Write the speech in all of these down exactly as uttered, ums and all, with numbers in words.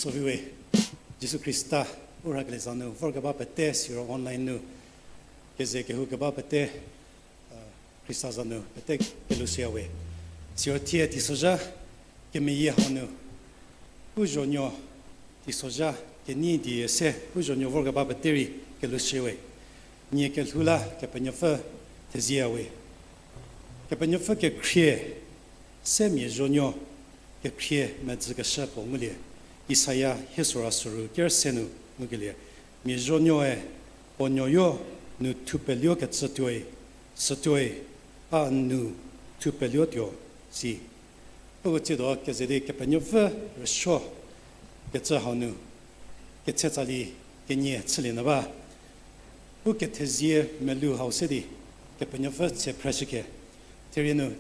Soviwe, Jisu Khrista u rhakelie za nu vorkeba pete, siro online nu keze kehou keba pete, uh, Khrista za nu pete kelushüyawe. Siro thie teisozha kemeyie hau nu, u zonuo teisozha kenyi die se u zonuo vorkeba pete rei kelushüwe. Nie kelhou la Kepenuopfü thezieyawe. Kepenuopfü kekhrie se mia zonuo kekhrie medzükeshü puo ngulie. Isaia hie sora soru ker se nu ngukelie, mia zonuoe puo nuoyo nu thupeluokecü tuoi, sütuoi a nu thupeluotuo, si. Uko tsiedo keze di Kepenuopfü rüsuo kecü hau nu ketse tsali kenie chülie nyü ba. U kethezie melou hau se di Kepenuopfü tse phreshükhe. Therie nu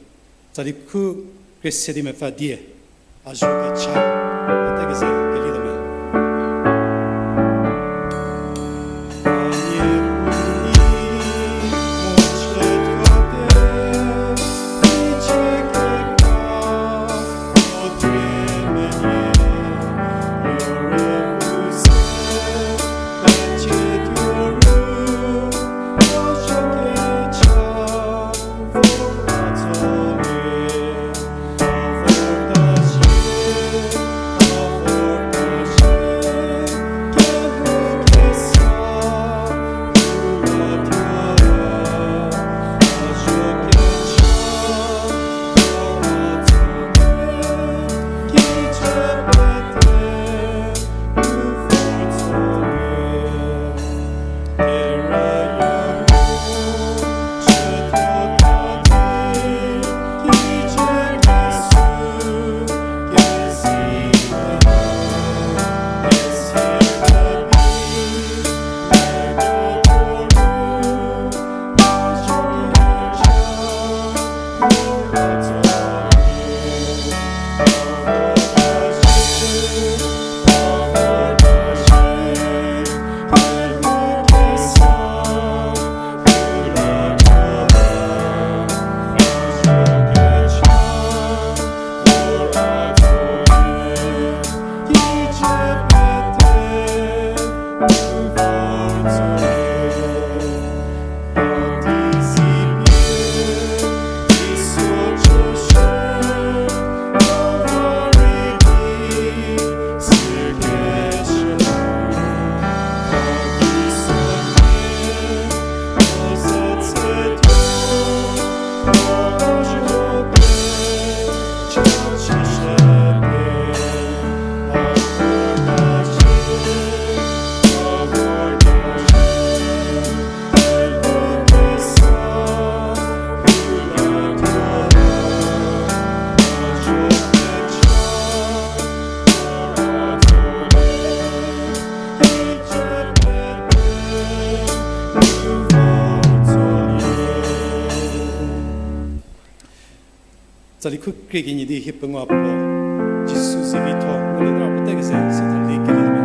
tsali khu krie se di mepfü die, a zo kecha, pete keze keliete me. Tsali khu krie kenie di hie pengou puo Jisu zivitho, u le nra pete keze se thali keliete me.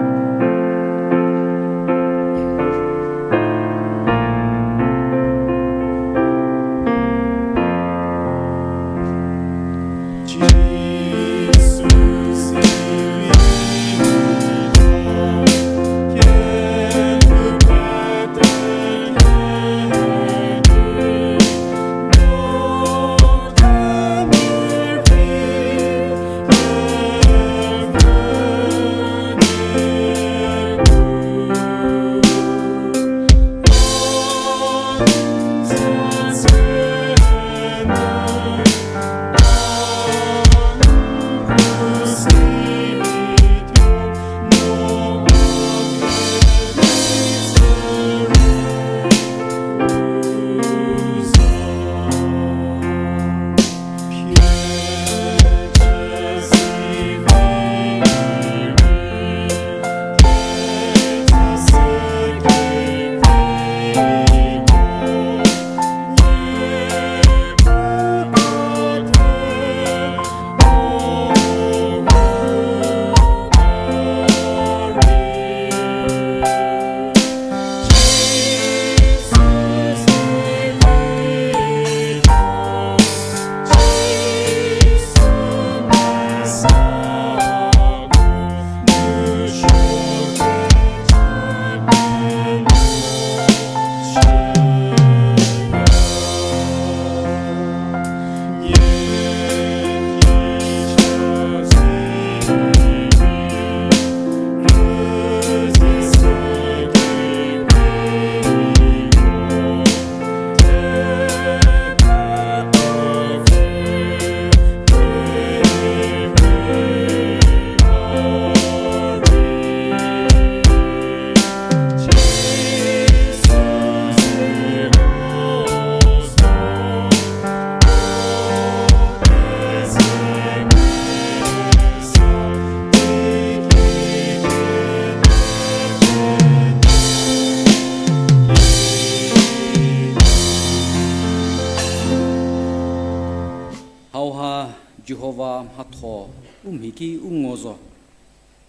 Jihova mhatho u mhi ki u ngo zo.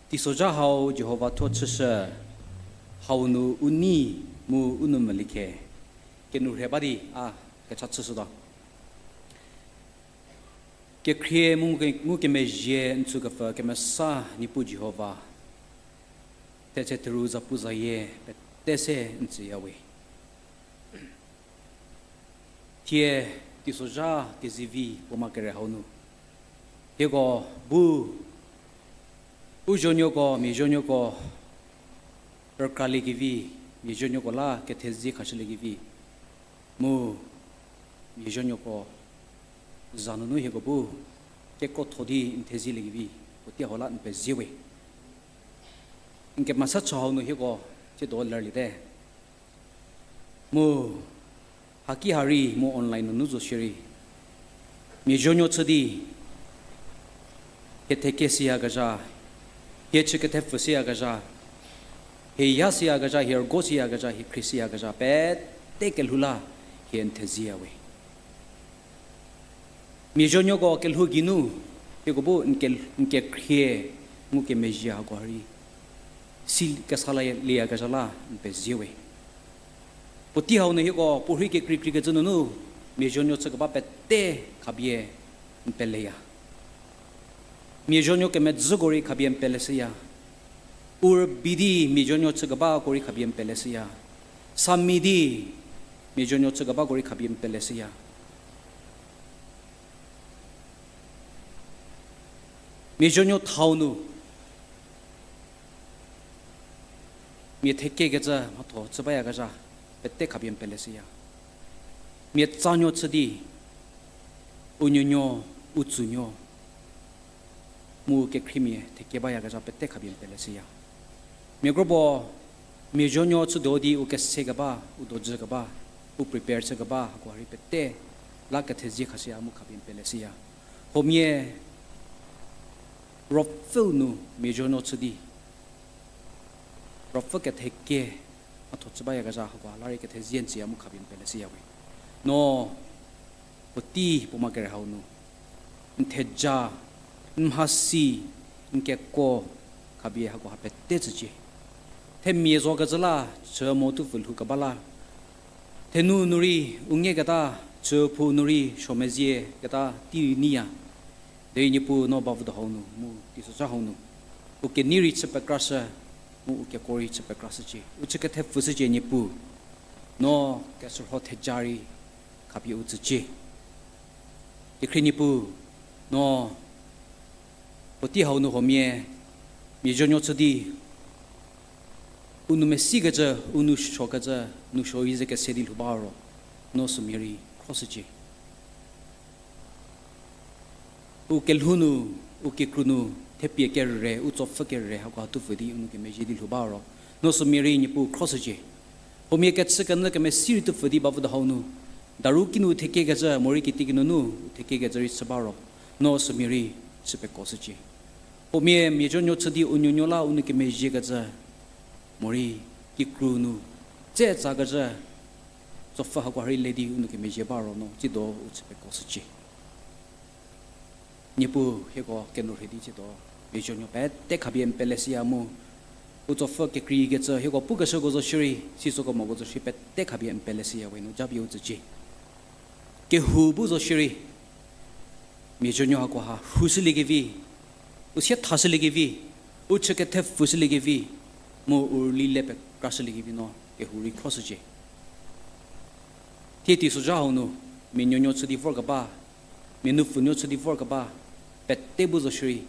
Teisozha hau Jihova thuo chüshü, hau nu u nei mu u nou meliekhe, kenourhei ba di a kecha chüshütuo. Kekhrie mu ngu ke-, ngukemezhie n tsükepfü kemesa Niepuu Jihova, thetse theru zapu zayie pete se n tsüya we. Thie teisozha kezivi puoma kere hau nu, hieko bu u zonuoko, mia zonuoko rükraliekevi, mia zonuoko la kethezie khashüliekevi, mu mia zonuoko za nunu hieko bu kekrotho di n thezieliekevi, puotei hau la n pezie we. N kemesa chü hau nu hieko tsiedo lerliete. Mu haki ha rei mu online nunu zo shierei, mia zonuo chü di hie theke shüyakezha, hie chü kethepfü shüyakezha, hie ya shüyakezha, hie rügo shüyakezha, hie khrie shüyakezha pete kelhou la hie n thezieya we. Mia zonuoko kelhou geinu hieko bu n ke-, n kekhrie ngukemezhie hako rei si kesa la lieyakezha la n pezie we. Puotei hau nu hieko puorhei kekreikreikecü nunu mia zonuo chükeba pete khapie n peleya. Mia zonuo kemedzüko rei khapie n peleshüya. U rübei di mia zonuo chükebako rei khapie n peleshüya. Sami di mia zonuo chükebako rei khapie n peleshüya. Mia zonuo thau nu mia thekekecü mhatho chü bayakezha pete khapie n peleshüya. Mia tsanuo chü di u nuonuo, u tsunuo, mu kekhriemia theke bayakezha pete khapie n peleshüya. Mia kropuo mia zonuo chüdo di u kesekeba, u dojükeba, u prepare chükeba hako rei pete la kethezie khashüya mu khapie n peleshüya. Huomia ruopfüu nu mia zonuo chü di ruopfü ketheke mhatho chü bayakezha hako la rei kethezie n tsüya mu khapie n peleshüya we. No puotei puoma kere hau nu n theja, n mhasi, n kekuo khapie hakoha pete tsücie. Themia zokecü la chü mo tupfü lhoukeba la, thenu nu rei u nguketa, chüphou nu rei suo mezie keta tei rei nyiya. Derei Niepuu no bavüdo hau nu mu teisozha hau nu u kenei rei chü pekrashü, mu u kekuo rei chü pekrashücie. U chü kethepfüshücie Niepuu, no keshürho theja rei khapie u tsücie. Kekhrie Niepuu, no puotei hau nu huomia mia zonuo chü di u nou mesikecü, u nou suokecü, nou suo rei ze kese di lhou ba ro, no sümia rei khroshücie. U kelhou nu, u kikru nu, thepie kere, u tsopfü kere hakoha tupfü di u nou kemezhie di lhou ba ro, no sümia rei Niepuu khroshücie. Huomia kechükenyü kemesi rei tupfü di bavüdo hau nu, daru kinu u thekekecü morei kitiekinu nu u thekekecü rei chü ba ro, no sümia rei chü pekoshücie. Huomia mia zonuo chü di u nuonuo la u nou kemezhiekecü morei kikru nu tse tsakecü tsopfü hakoha rei le di u nou kemezhie ba ro no tsiedo u chü pekoshücie. Niepuu hieko kenourhei di tsiedo mia zonuo pete khapie n peleshüya mu, u tsopfü kekreikecü hieko pukeshüko zo shierei, sisokemoko zo shierei pete khapie n peleshüya we, no japie u tsücie. Kehou bu zo shierei, mia zonuo hakoha rhushüliekevi, u sie thashüliekevi, u chü kethepfüshüliekevi, mu u rüli le pekrashüliekevi no kehou rei khroshücie. Thie teisozha hau nu mia nuonuo chü di vorkeba, mia nupfunuo chü di vorkeba pete bu zo shierei,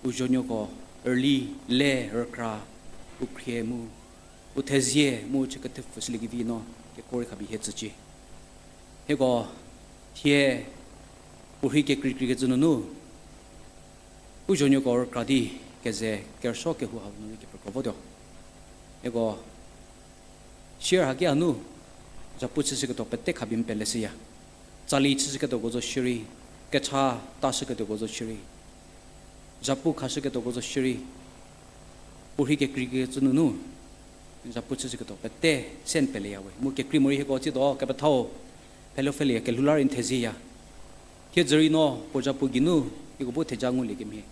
u zonuoko rüli le rükra, u khrie mu u thezie mu u chü kethepfüshüliekevi no kekuo rei khapie hie tsücie. Hieko thie puorhei kekreikreikecü nunu u zonuoko rükra di keze kerüsuo kehou hau nu rei kepekro votuo. Hieko sier haki hanu zhapu chüshüketuo pete khapie n peleshüya. Tsali chüshüketuoko zo shierei, kecha tashüketuoko zo shierei, zhapu khashüketuoko zo shierei, puorhei kekreikecü nunu zhapu chüshüketuo pete se n peleya we. Mu kekrei morei hieko tsiedo kepethau phelou pfhülie kelhou la rei n thezieya. Thiedzü rei no puo zhapu geinu, hieko bu theja ngulie kemhie,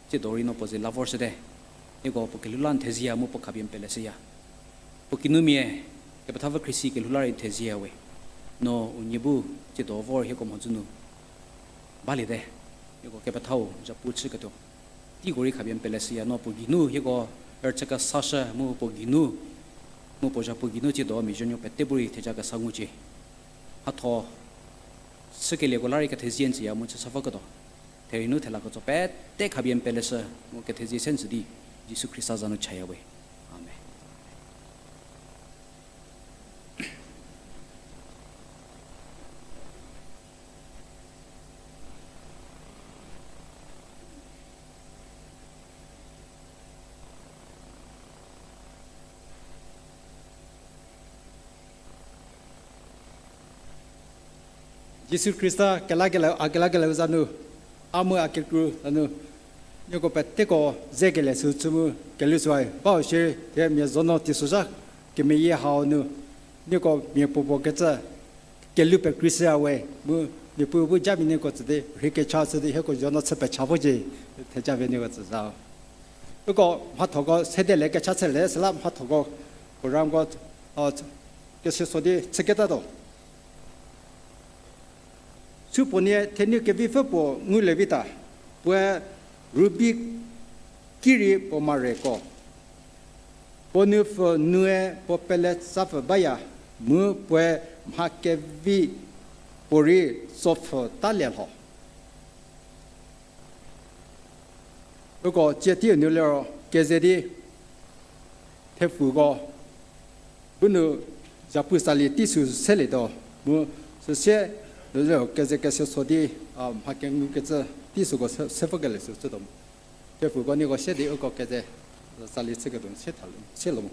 tsiedo rei no puo ze la vorshüte. Hieko puo kelhou la n thezieya mu puo khapie n peleshüya. Puo kinumia, kepethapfü Khrisi kelhou la rei n thezieya we. No unie bu tsiedo vor hieko mhodzü nu baliete. Hieko kepethau zhapu chüketuo, teiko rei khapie n peleshüya. No puo geinu hieko rüchü kesashü mu puo geinu, mu puo zhapu geinu tsiedo mia zuonuo pete bu rei theja kesa ngucie. Mhatho chükelieko la rei kethezie n tsüya mu chüsa voketuo, therie nu thela ketso pete khapie n peleshü mu kethezie se n tsü di Jisu Khrista za nu chaya we. Amen. Jisu Khrista kelakele, a kelakelie za nu, a mu a kekru za nu, nieko peteko zekelie sü chü mu kelhou süu bau shie, thie mia zuonuo teisozha kemeyie hau nu, nieko mia puopuo kecü kelhou pekreishüya we, mu mia puo bu jamia nieko tsü di rhei kecha shü di hieko zuonuo chü pecha vocie, theja pie nieko tsü za. Uko mhathoko sede le kecha chülie süla mhathoko programko, a, keseso di chüketatuo. Supuonie thenu kevipfü puo ngulie vita, puoe ruby ki rei puo mareko. Puo nupfü nue puo pele tsapfü baya, mu puoe mha kevi puorei tsopfhü talie lho. Uko tsie teiu nu liro keze di thepfuko bu nu zhapu salie tei sü selietuo, mu süsie liro keze keseso di, a, mha kengukecü tei süko se, se pfhükelie sü chütuo mo. Thepfuko nieko se di uko keze salie chüketuo se tha, se lo mo.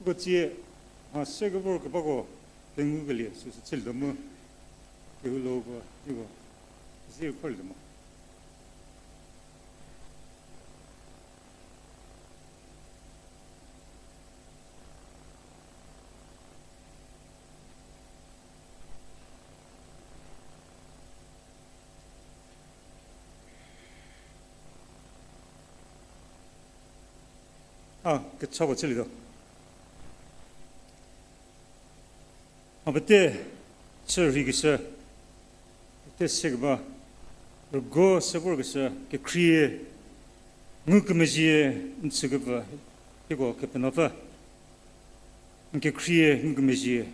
Ko tsie, mha se kevor kebako, kengukelie süsü chülietuo mu, kehou loko, nieko, zie khorlietuo mo. A, kechako chülietuo. A pete, chü rhikeshü, pete se keba, rüguo se vorkeshü, kekhrie, ngukemezhie, n tsükepfü, hieko Kepenuopfü. N kekhrie ngukemezhie,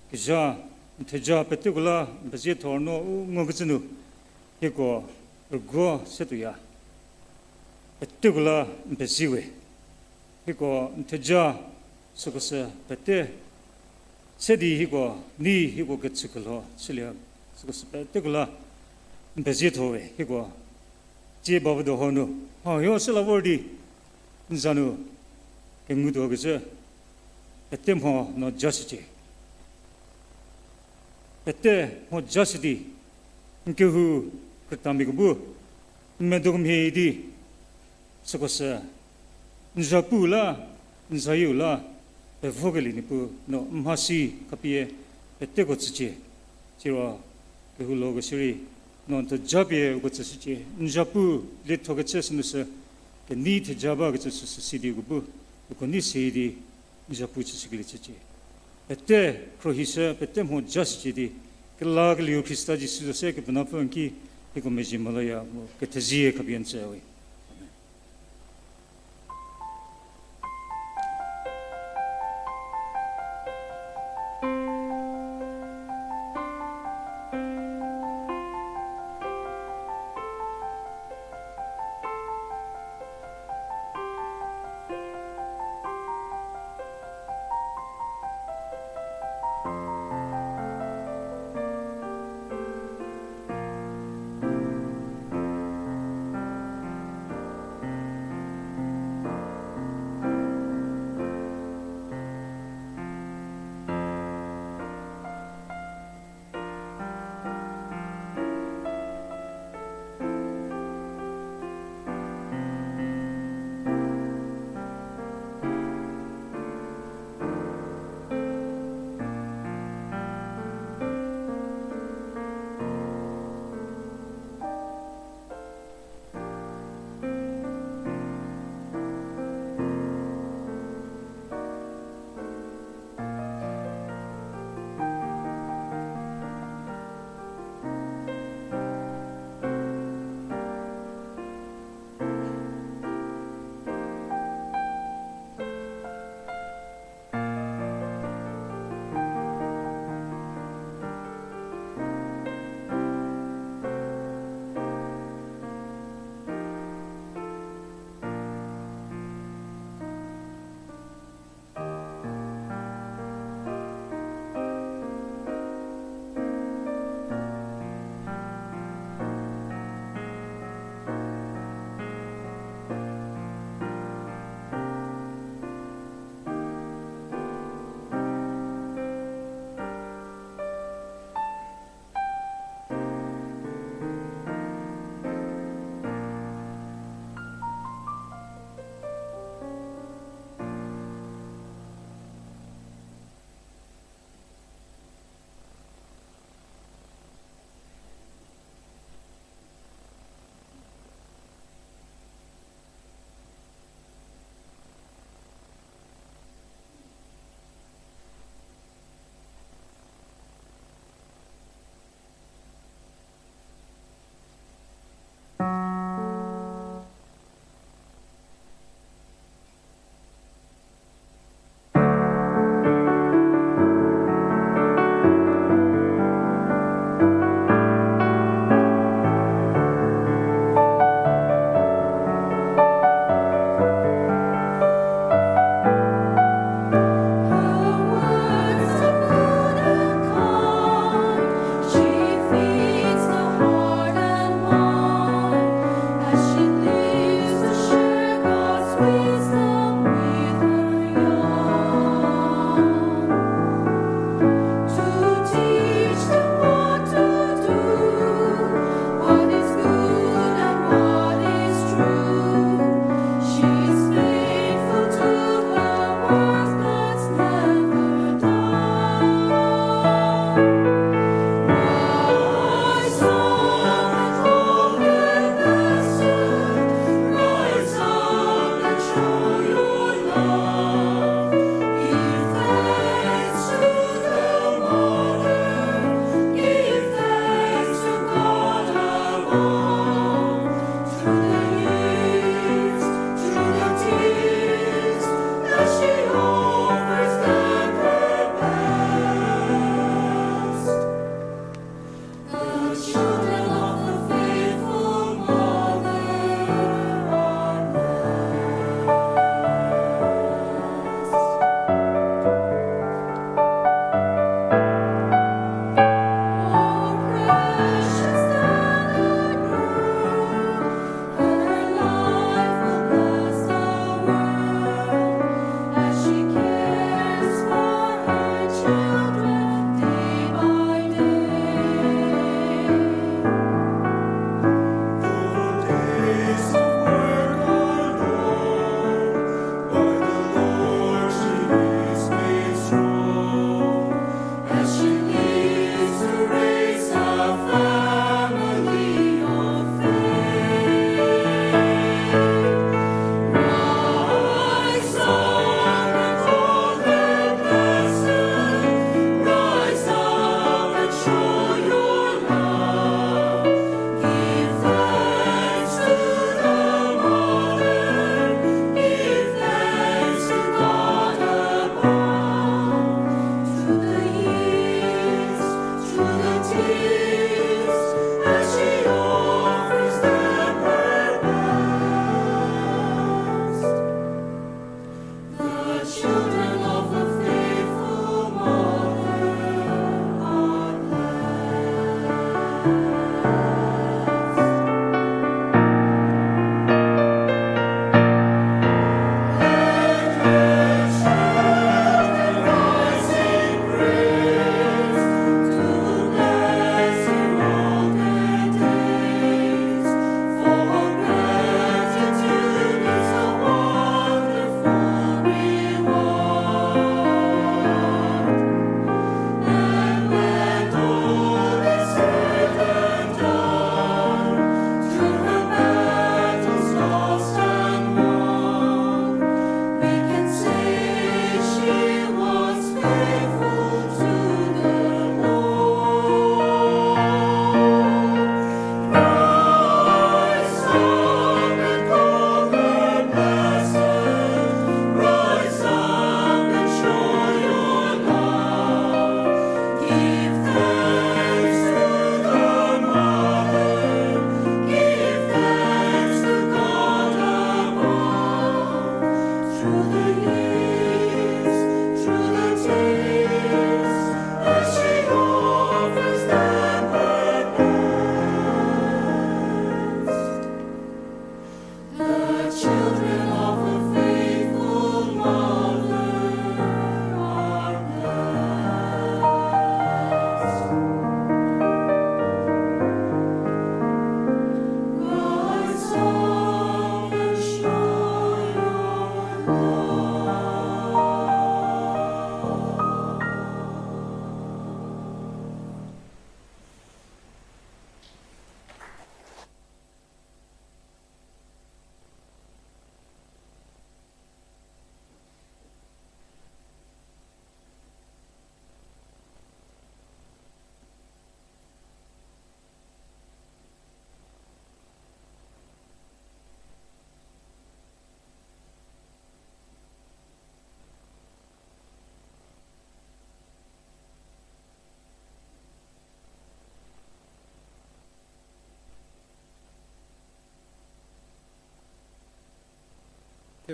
kezha, n theja peteko la n pezie thor no u ngukecü nu, hieko rüguo se tuoya. Peteko la n pezie we. Hieko n theja süko sü pete se di hieko, ni hieko kechükelho chülie, süko sü peteko la n pezie tho we. Hieko tsie bavü doho nu, mha huo se la vor di, n za nu kengutuo kecü, pete mho no ja shücie. Pete mho ja shü di, n kehou krütamiako bu, n medo kemhie di, süko sü, n zapu la, n zayieu la, pevokelie Niepuu no n mhasi khapie peteko tsücie. Siro kehou loko shierei, no n theja pie uko tsüshücie. N zapu lietho kecü sünu sü, kenei theja bakecü süsü si di uko bu, uko nei se di, n zapu chüshükelie chücie. Pete khruohishü, pete mho ja shücie di, kelakelieu Khrista Jisu zo se Kepenuopfü n ki, hieko mezhie meloya mu kethezie khapie n tsü we. Amen.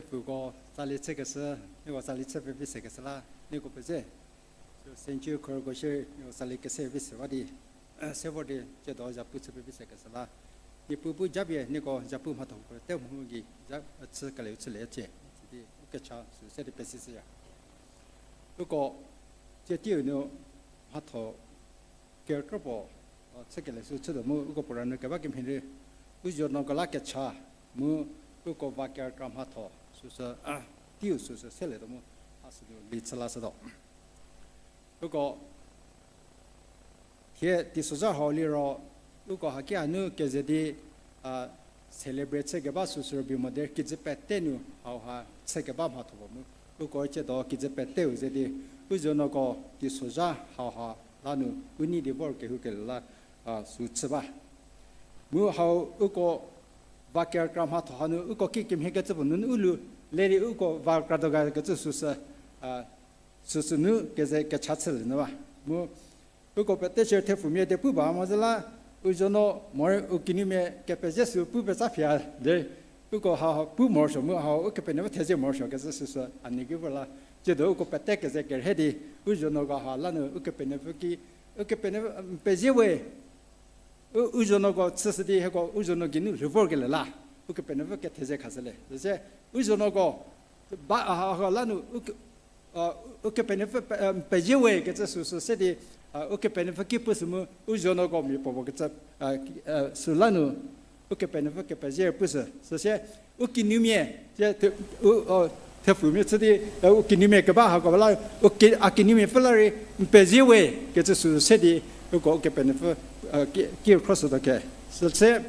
Pfhüko tsali chükeshü, nieko tsali chü pevi sekeshü la, nieko peze. Century khorko shie, nieko tsali kese vi se ba di, se vor di, tsiedo zapu chü pevi sekeshü la. Niepuu bu japie, nieko zapu mhatho pete mho gei, za, chü kele chüle chie. Sidi, u kecha, sü se di pesishüya. Uko, tsie teiu nu mhatho kerükra puo, chükele sü chütuo mu, uko puo ra nu keba kemhie rei, u zuonuoko la kecha, mu uko va kerükra mhatho, süsü, teiu süsü selietuo mu, a sü nu li chü lashütuo. Uko, thie teisozha hau liro, uko haki hanu keze di, celebrate chükeba süsü rübei mo derei kijü pete nu hauha chükeba mhatho puo mu. Uko tsiedo kijü peteu ze di, u zuonuoko teisozha hauha la nu u nei di vor kehoukelie la, sü chü ba. Mu hau uko va kerükra mhatho hanu uko ki kemhiekecü puo nunu u lu, le di uko va kra do ga kecü süsü, süsü nu keze kecha chülie nu ba. Mu uko pete shie thepfumia di pu ba mo zü la, u zuonuo morei u kinumia kepeze sü pu petsa phia de, uko ha pu morosuo mu ha Ukepenuopfü thezie morosuo kecü süsü a nei ki vor la, tsiedo uko pete keze kerhei di, u zuonuoko ha la nu Ukepenuopfü ki, Ukepenuopfü, pezie we, u, u zuonuoko chüshü di hieko u zuonuo geinu lhou vorkelie la, Ukepenuopfü kethezie khashülie. Süse, u zuonuoko, ba, ha, ha, la nu, u, Ukepenuopfü, pezie we kecü süsü se di, Ukepenuopfü ki pushü mu, u zuonuoko mia puopuo kecü, sü la nu, Ukepenuopfü kepezie pushü. Süsie, u kinumia, thepfumia chü di, u kinumia keba hako la, a kinumia pfü la rei, n pezie we kecü süsü se di, uko Ukepenuopfü, ki, ki khroshütuo ke. Süse,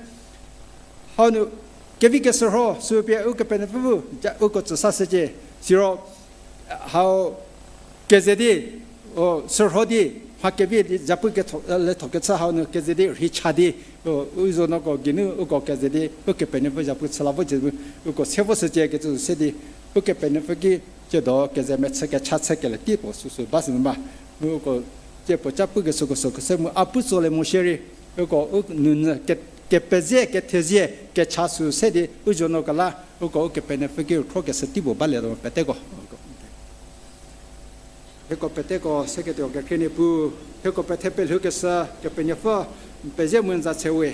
hau nu, kevi keshürho, sü pie Ukepenuopfü bu, uko tsüsashücie, siro, hau keze di, o, shürho di, mha kevi di, zapu ketho, letho kechü hau nu keze di, rhei cha di, o, u zuonuoko geinu, uko keze di, Ukepenuopfü zapu chü la vo cie, uko se voshücie kecü se di, Ukepenuopfü ki, tsiedo keze mechü kecha chükelie tei puo süsü ba sü nu ba, mu uko, tsie puo ca pukeshüko süko se mu a pu tsolie mo shierei, uko u nounyü ke, kepezie, kethezie, kecha sü se di, u zuonuoko la, uko Ukepenuopfü ki khro keshü tei puo balietuo peteko. Hieko peteko seketuo kekhrie Niepuu, hieko pethe pelhoukeshü Kepenuopfü, n pezie mu n za tsewe.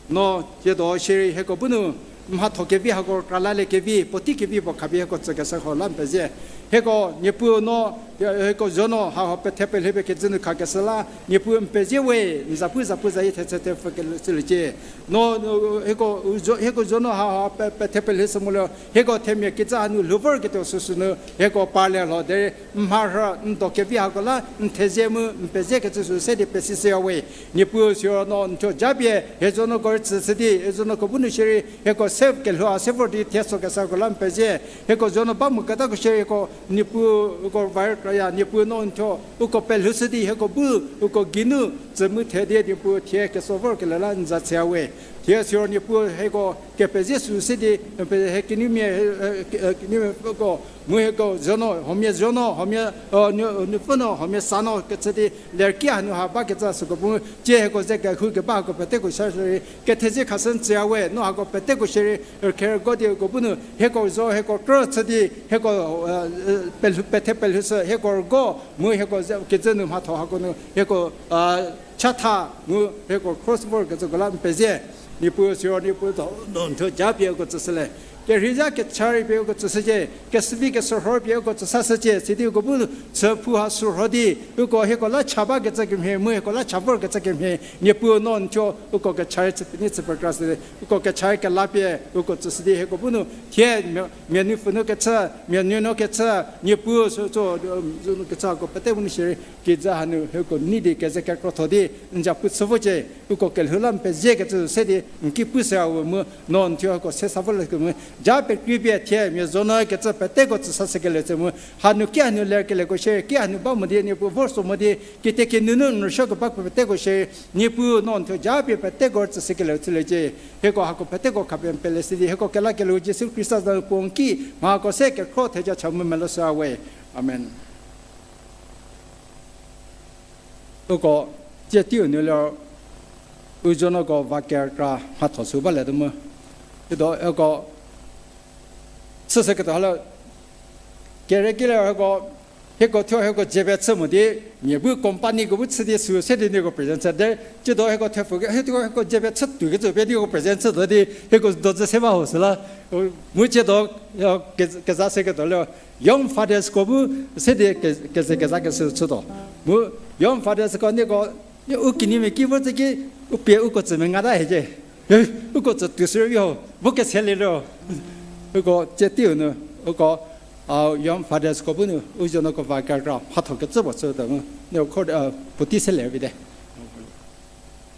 No, tsiedo shierei hieko bu nu, mhatho kevi hako kralalie kevi, puotei kevi puo khapie hieko tsükeshü hau la n pezie. Hieko Niepuu no, hieko zuonuo hau pethe pelhoupie kecü nu khakeshü la, Niepuu n pezie we, n zapu zapu zayie thetse thepfü kecüliecie. No, hieko, hieko zuonuo hau, pethe pelhousü mo le, hieko themia kecü hanu lhou vorketuo süsü nu, hieko parlie lho derei, mharhü, n do kevi hako la, n thezie mu, n pezie kecü sü se di pesishüya we. Niepuu siro no n thuo japie, hie zuonuoko rei tsüshü di, hie zuonuoko bu nu shierei, hieko se kelhou a se vor di thie sokeshüko la n pezie. Hieko zuonuo ba moketako shierei hieko, Niepuu uko va rei kraya, Niepuu no n thuo, uko pelhoushü di, hieko bu, uko geinu, tsü mu the di, Niepuu thie keso vorkelie la n za tseya we. Thie siro Niepuu hieko kepezie sü se di, hie kinumia, kinumia uko, mu hieko zuonuo, huomia zuonuo, huomia, nupfü no, huomia sa no, kecü di, lerki hanu ha bakecü süko bu, tsie hieko ze kehou keba hako peteko sa shierei, kethezie khashü n tsüya we, no hako peteko shierei, rükherügo di uko bu nu, hieko zo, hieko krü chü di, hieko, pelhou, pethe pelhoushü, hieko rügo, mu hieko ze, kecü nu mhatho hako nu, hieko, chatha, mu hieko cross vorkecüko la n pezie, Niepuu siro Niepuu do, do n thuo japie uko tsüshülie. Kerheizha kecha rei pie uko tsüshücie, kesüvi keshürho pie uko tsüsashücie, sidi uko bu chü phu ha shürho di, uko hieko la cha bakecü kemhie, mu hieko la cha vorkecü kemhie, Niepuu no n thuo uko kecha rei chü peni chü pekra shü di, uko kecha rei kela pie uko tsüshü di, hieko bu nu thie mia, mia nupfü nu kechü, mia nuonuo kechü, Niepuu sü tso, kechüko pete bu nu shierei, kijü hanu hieko nei di keze kekrotho di, n zapu chü vocie, uko kelhou la n pezie kecü se di, n ki pushüya we mu, no n thuo hieko se sa volie kemo, ja pekrei pie thie mia zuonuo kecü peteko tsüsashükelie tsü mu, hanu ki hanu lerkelieko shierei, ki hanu ba mo di, Niepuu vor so mo di, kitiekinu nu n rüsuo keba peteko shierei, Niepuu no n thuo japie peteko tsüshükelie chüliecie, hieko hako peteko khapie n pele shü di, hieko kelakelie Jisu Khrista za nu puo n ki, mha hako se kekhro theja cha mu meloshüya we. Amen. Uko, tsie teiu nu liro, u zuonuoko va kerükra mhatho sü balietuo mu. Udo, uko, chüshüketuo ha la, kere ki le hieko, hieko thuo hieko jepie chü mo di, mia bu company ko bu chü di sü se di nieko present chü de, tsiedo hieko thepfu ke, hieko, hieko jepie chü tuokecü pie nieko present chütuo di, hieko dozü se ba ho süla, mu tsiedo, ke-, keza seketuo le, young fathers ko bu se di ke-, keze keza keshü chütuo. Mu young fathers ko nieko, u kinyimia ki vo tsü ki, u pie uko tsü mengata hiecie. Uko tsü tuo sü rei ho, vo keselie ro. Uko tsie teiu nu, uko, a, young fathers ko bu nu, u zonuoko va kekra mhatho kecü puo chütuo mu, nieko, a, puotei selie vi te.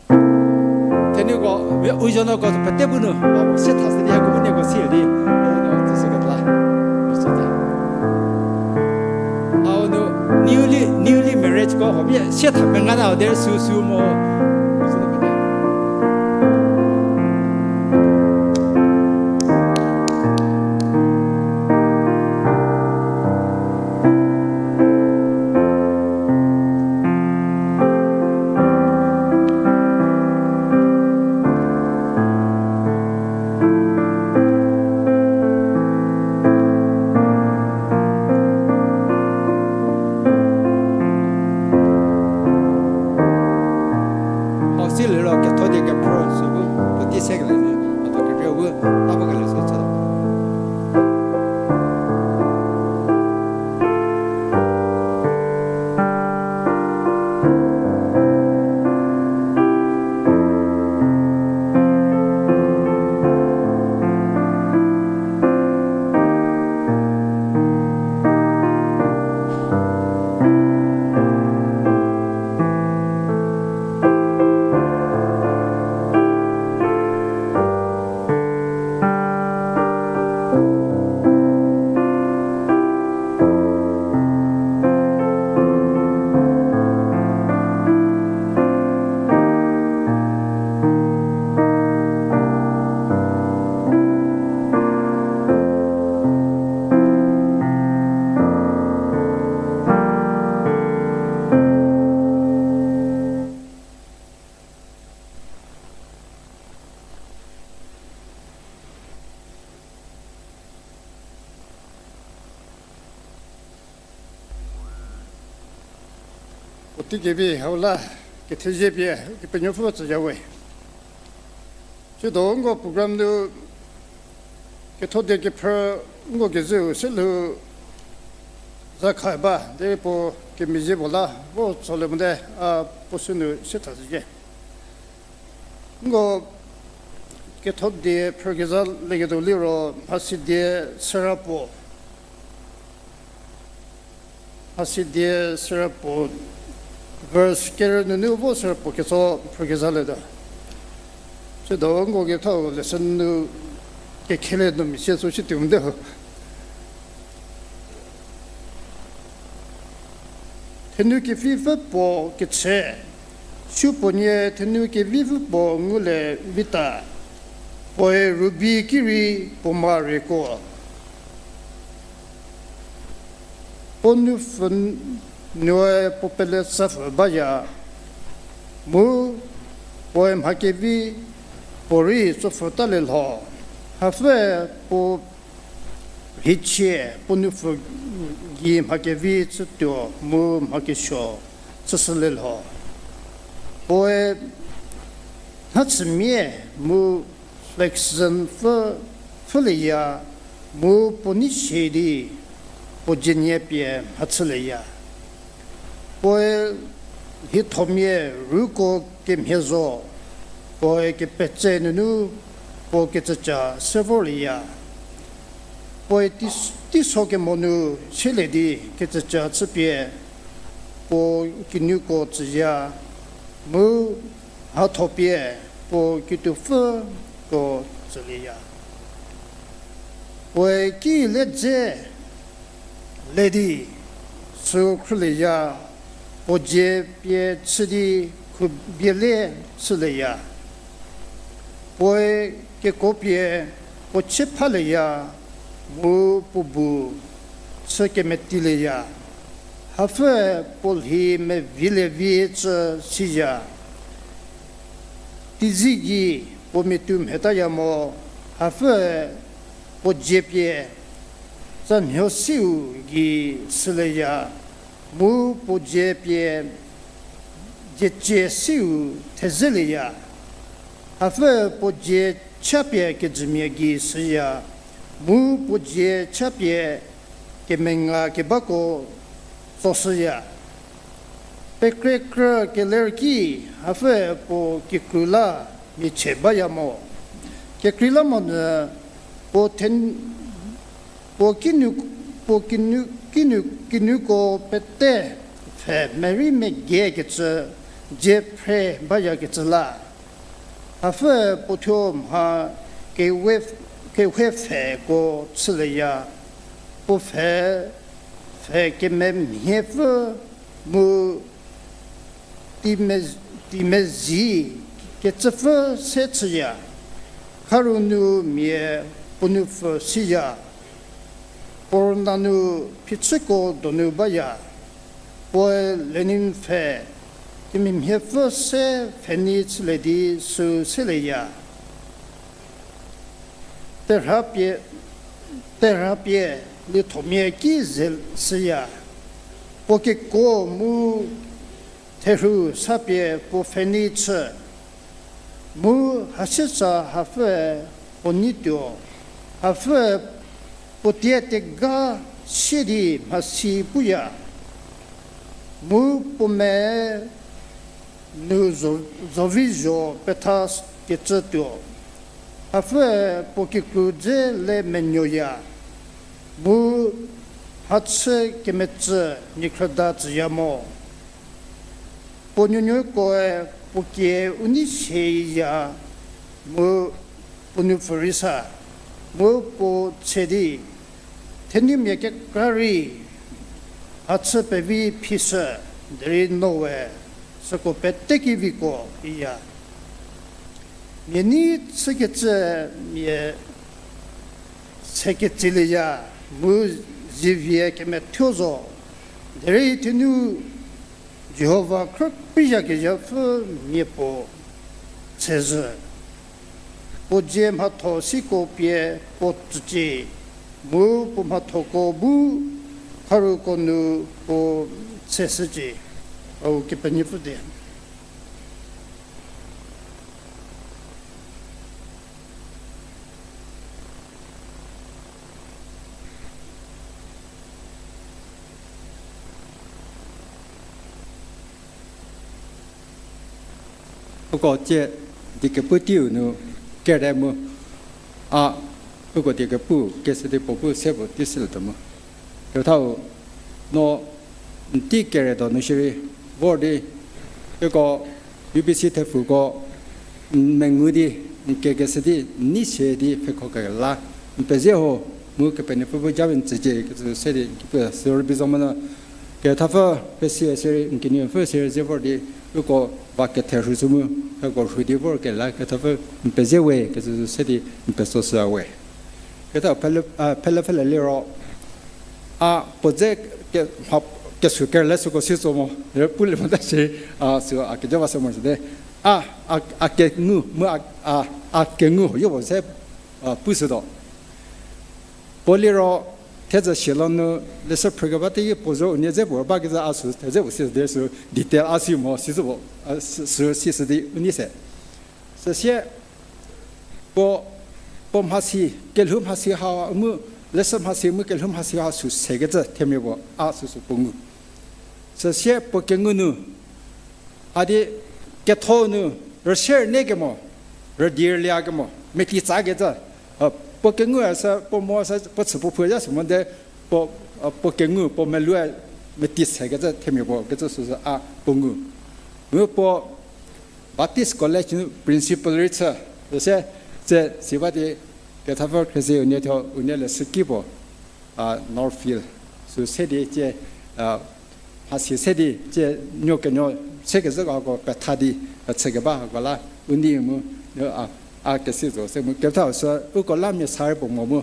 Thenuko, u zonuoko pete bu nu, a, se tha se di, ko bu nieko si di, a, tsüshüketuo la. Hau nu, newly, newly married ko, ho bie, se tha pengata, ho derei süsü mo. Hau si liro ketho die kephrü sü bu, puotei sekele, a do kekreiu bu, ta bakele sü chütuo. Puotei kevi hau la, kethezie pie, Kepenuopfü tsüyawe. Tsiedo nko program nu ketho die kephrü nko kezhüu se lhou za kha ba, derei puo kemezhie puo la, vo tsolie mote, a puo sünu se tha zhie. Nko ketho die phrü keza leketuo liro, mhasi die sera puo. Mhasi die sera puo, verse kerü nunu vo sera puo ketso phrü keza letuo. Tsiedo nko ketho lesson nu kekhelie nu mia sie tso shi tuo mote ho. Thenu kevipfü puo kechü, supuonie thenu kevipfü puo ngulie vita, puoe ruby ki rei puo ma rieko. Puo nupfü nuoe puo pele tsapfü baya, mu puoe mha kevi puorei tsopfü talie lho. Hapfü puo rhichie puo nupfü gei mha kevi chütuo mu mha kesuo chüshülie lho. Puoe nhachümia mu flaxen pfü, pfhülieya, mu puo nei sie di puo dzienie pie mhachülieya. Puoe lhithomia ruko kemhie zo, puoe kepetse nunu puo kecüca se vorlieya. Puoe teis-, teiso kemo nu selie di kecüca chüpie puo kinuko tsüya, mu mhatho pie puo kituopfüko tsülieya. Puoe ki le dze le di sü khrülieya, puo dzie pie chü di khubie le chülieya. Puoe kekuo pie puo chie phalieya, mu puo bu chü kemetilieya. Hapfü puo lhi mevilie vi cü siya. Teizie gei puo miatu mhetaya mo, hapfü puo dzie pie tsamhio siu gei süleya, mu puo dzie pie, diecie siu thezelie ya. Hapfü puo dzie chapie kejümia gei süya, mu puo dzie chapie kemenga kebako tsoshüya. Pekrekrü keler ki, hapfü puo kikru la michie baya mo. Kekreilamonyü puo then, puo kinu, puo kinu, kinu, kinuko pete pfhe merei megiekecü dzie phre bayakecü la. Hapfü puo thuo mha kewe, kehwe pfheko chüleya, puo pfhe, pfhe kememhiepfü mu time-, timezi kecüpfü se chüya, kharu nu mia puo nu pfü siya, puo rüna nu phichüko donu baya, puoe linen pfhe kememhiepfü se pfhenei chülie di sü seleya. Terhapie, terhapie lithomia ki ze süya, puo keko mu therhu sapie puo pfhenei chü, mu hasieca hapfüe huo neituo, hapfüe puo tie tega sie di mhasi puya, mu puo me nu zo-, zovizho petha kecütuo. Hapfüe puo kikru dze le menuoya, mu mhachü kemetsü niekhrüda tsüya mo. Puo nuonuokoe puo kie u nei sieya, mu puo nu pfü rei sa, mu puo tse di, thenumia kekra rei mhachü pevi phishü, derei noe süko pete keviko iya. Mia nei chükecü mia se ketsülieya, mu zivie kemethuo zo, derei thenu Jihova khrü peiyakezhapfü mia puo tsezhü. Puo dzie mhatho siko pie puo tsücie, mu puo mhathoko bu kharuko nu puo tseshücie. Au Kepenuopfü die. Uko tie diekepu teiu nu kere mu, a, uko diekepu kese di puo bu se puo tei silietuo mu. Kethau no n tei kere donu shierei vor di, uko U B C thepfuko n mengu di, n kekese di, n nei se di pfhekho kela, n pezie ho, mu Kepenuopfü bu japie n tsücie kecü se di n ki pu sürübei zo monyü, kethapfü pesie sierei n kenieu pfü sierei ze vor di, uko va ketherhu sü mu, uko rhu di vor kela kethapfü n pezie we kecü se di n pesoshüya we. Kethau pele, a, pele pfhele liro, a, puo dze ke, mha, kesu kerele süko si zo mo, re pulie mota shi, a, sü a keja va se morosuo te. A, a, a kengu mu a, a, a kengu yo puo se, a, pushütuo. Puo liro, thezü sielou nu, leshü phrükeba teiki puo zo unie dze puo bakecü a sü thedze puo si de sü detail a si mo, si zo puo, a, sü, sü, si sü di unie se. Süsie, puo, puo mhasi, kelhou mhasi ha mu, leshü mhasi mu kelhou mhasi ha sü sekecü themia puo, a süsü puo ngu. Süsie puo kengu nu, a di ketho nu, rüse rünyü kemo, rüdi rülie kemo, meti tsakecü, a, puo kengu a sü, puo mo sü, puo chü puo phu ya sü mo de, puo, a, puo kengu, puo melou a, meti sekecü themia puo, kecü süsü a puo ngu. Mu puo Baptist College nu principal rei chü, süsie, tse, si ba di, kethapfü khrüse unie thuo, unie leshüki puo, a, Northfield, sü se di, tse, a, mhasi se di, tse, nuo kenuo, sekezhüko hako petha di, a, chükeba hako la, unie mu, a, a kesi zo se mu, kethau sü, uko la mia sa rei puo mo mu,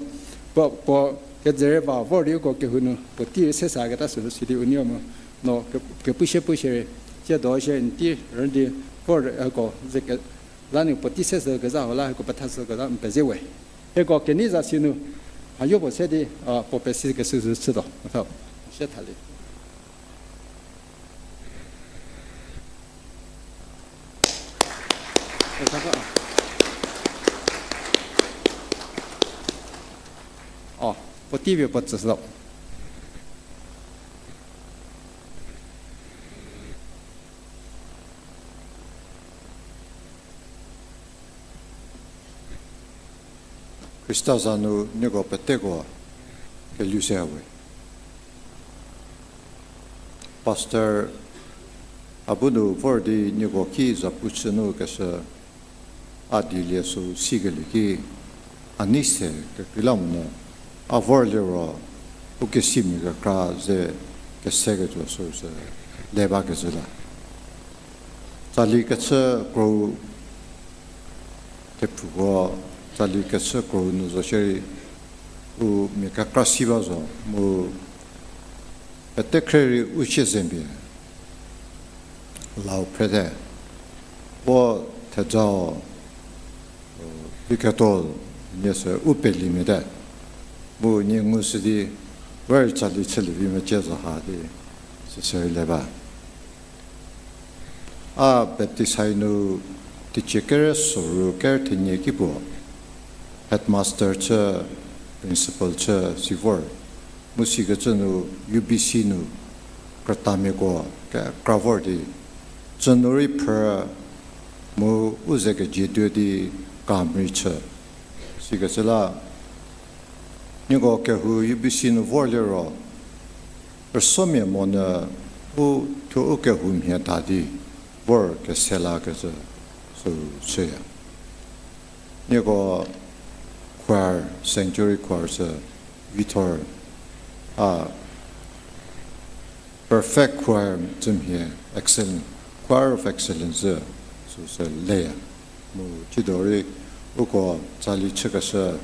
puo, puo, kedzürie ba vor di uko kehou nu, puotei rei se saketa sü, sidi unie mu, no, ke, kepushie pushie rei, tsie do shie n tei rünyü di, vor, uko, ze ke, la nu puotei se sü kezha ho la, uko petha sü kezha, n pezie we. Hieko kenei za si nu, A yopuo se di, a, puo pesi kesü zü chütuo. Tha, sie thalie. O, puotei pie puo tsüshütuo. Khrista za nu nieko peteko kelhou se we. Pastor a bu nu vor di nieko ki zapu chü nu keshü a dilie sü sikelie ki, a nei se kekreilamonyü, a vor liro, u kesimia kekra ze keseketuo süsü le bakecü la. Tsali kechü kro-u, thepfuko, tsali kechü kro-u nu zo shierei, u mia kekra si ba zo, mu pete khre rei u cie zemia lau phrete, puo thejau, u, viketuo nie sü u pelimia te. Mu nie ngushü di, we rei tsali chülie vi mecie zo ha di, süsü rei le ba. A baptize hai nu teicie kere soru kere thenie ki puo, headmaster chü, principal chü si vor. Mu sikecü nu U B C nu krütamiako kekra vor di, tsü nu rei phrü mu u ze kejietuo di kamrei chü. Sikecü la, nieko kehou U B C nu vor liro, rüsomia monyü u thuo u kehou mhie ta di vor kese lakecü sü chüya. Nieko choir, sanctuary choir sü vithor, a perfect choir cü mhie, excellent, choir of excellence sü, süsü leya. Mu cido rei uko tsali chükeshü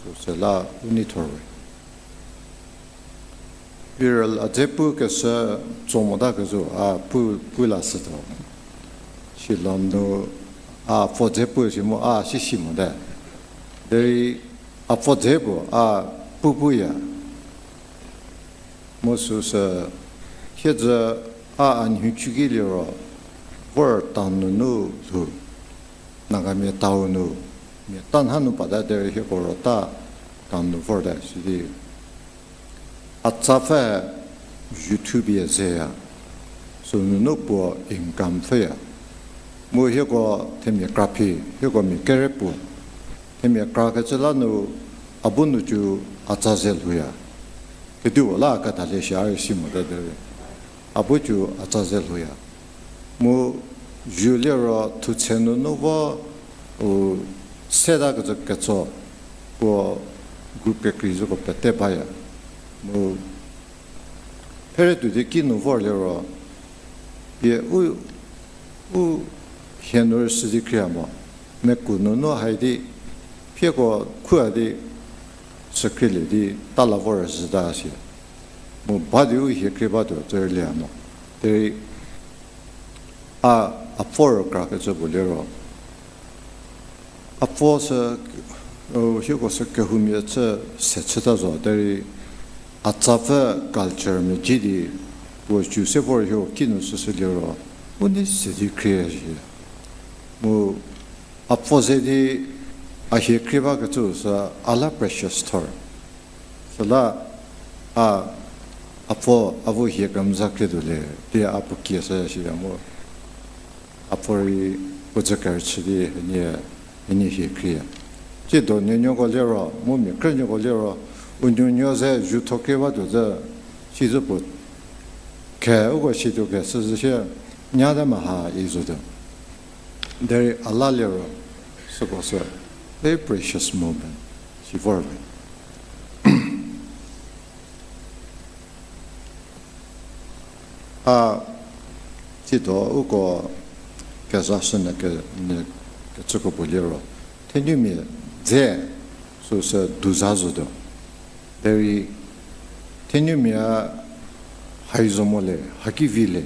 süsü la u nei thor we. Viral a dze pukeshü tso mota kezhü a pu, pu lashütuo. Shillong nu a pfo dze pu si mu a si si mote. Derei a pfo dze puo a pu puya. Mu süsü thiedzü a a nhicu ki liro vor town nunu lhou. Nagamia town nu, mia ta nha nu pata derei hieko rota town nu vorte sidi. A tsapfü YouTube ye zeya, sünunu puo income pfhüya. Mu hieko themia kra phi, hieko mia kere puo. Themia kra kecü la nu a bu nu cu a tsa ze lhouya. Kediu la ketalie shi a rei si mote derei. A bu cu a tsa ze lhouya. Mu ju liro thutse nunu vo, u, seta kecü ketso, puo group kekrei züko pete baya. Mu phere tuo di kinu vor liro, pie u, u hie nu rüsü di khrie mo, meku nunu hai di, phieko khua di, chükhrielie di, ta la vor rüzhüta si. Mu ba di u hie khrie batuo tsü rülie mo. Derei a, a pfo rükra kecü puo liro. A pfo sü, u, hieko sü kehoumia chü se chüta zo, derei a tsapfü culture mia ci di, puo cu se vor hieko kinu süsü liro, u nei se di khrie shi. Mu a pfo ze di a hie khrie bakecü sü a la precious thor. Süla a, a pfo a vo hie kemeza khrie tuo le, di a puo kie sü shiya mu. A pfo rei puo dzü kerüchü di henie, henie hie khrie. Tsiedo nuonuoko liro, mu mia krünuoko liro, u nuonuo ze zhutho khrie batuo zü, si zü puo khe, uko situo khe, süzü sie, nyate meha i zotuo. Derei a la liro, süko sü, very precious moment, si vor le. A, tsiedo uko kezashünyü ke, nyü kecüko puo liro, thenumia dze süsü duza zotuo. Derei thenumia hai zo mo le, haki vi le,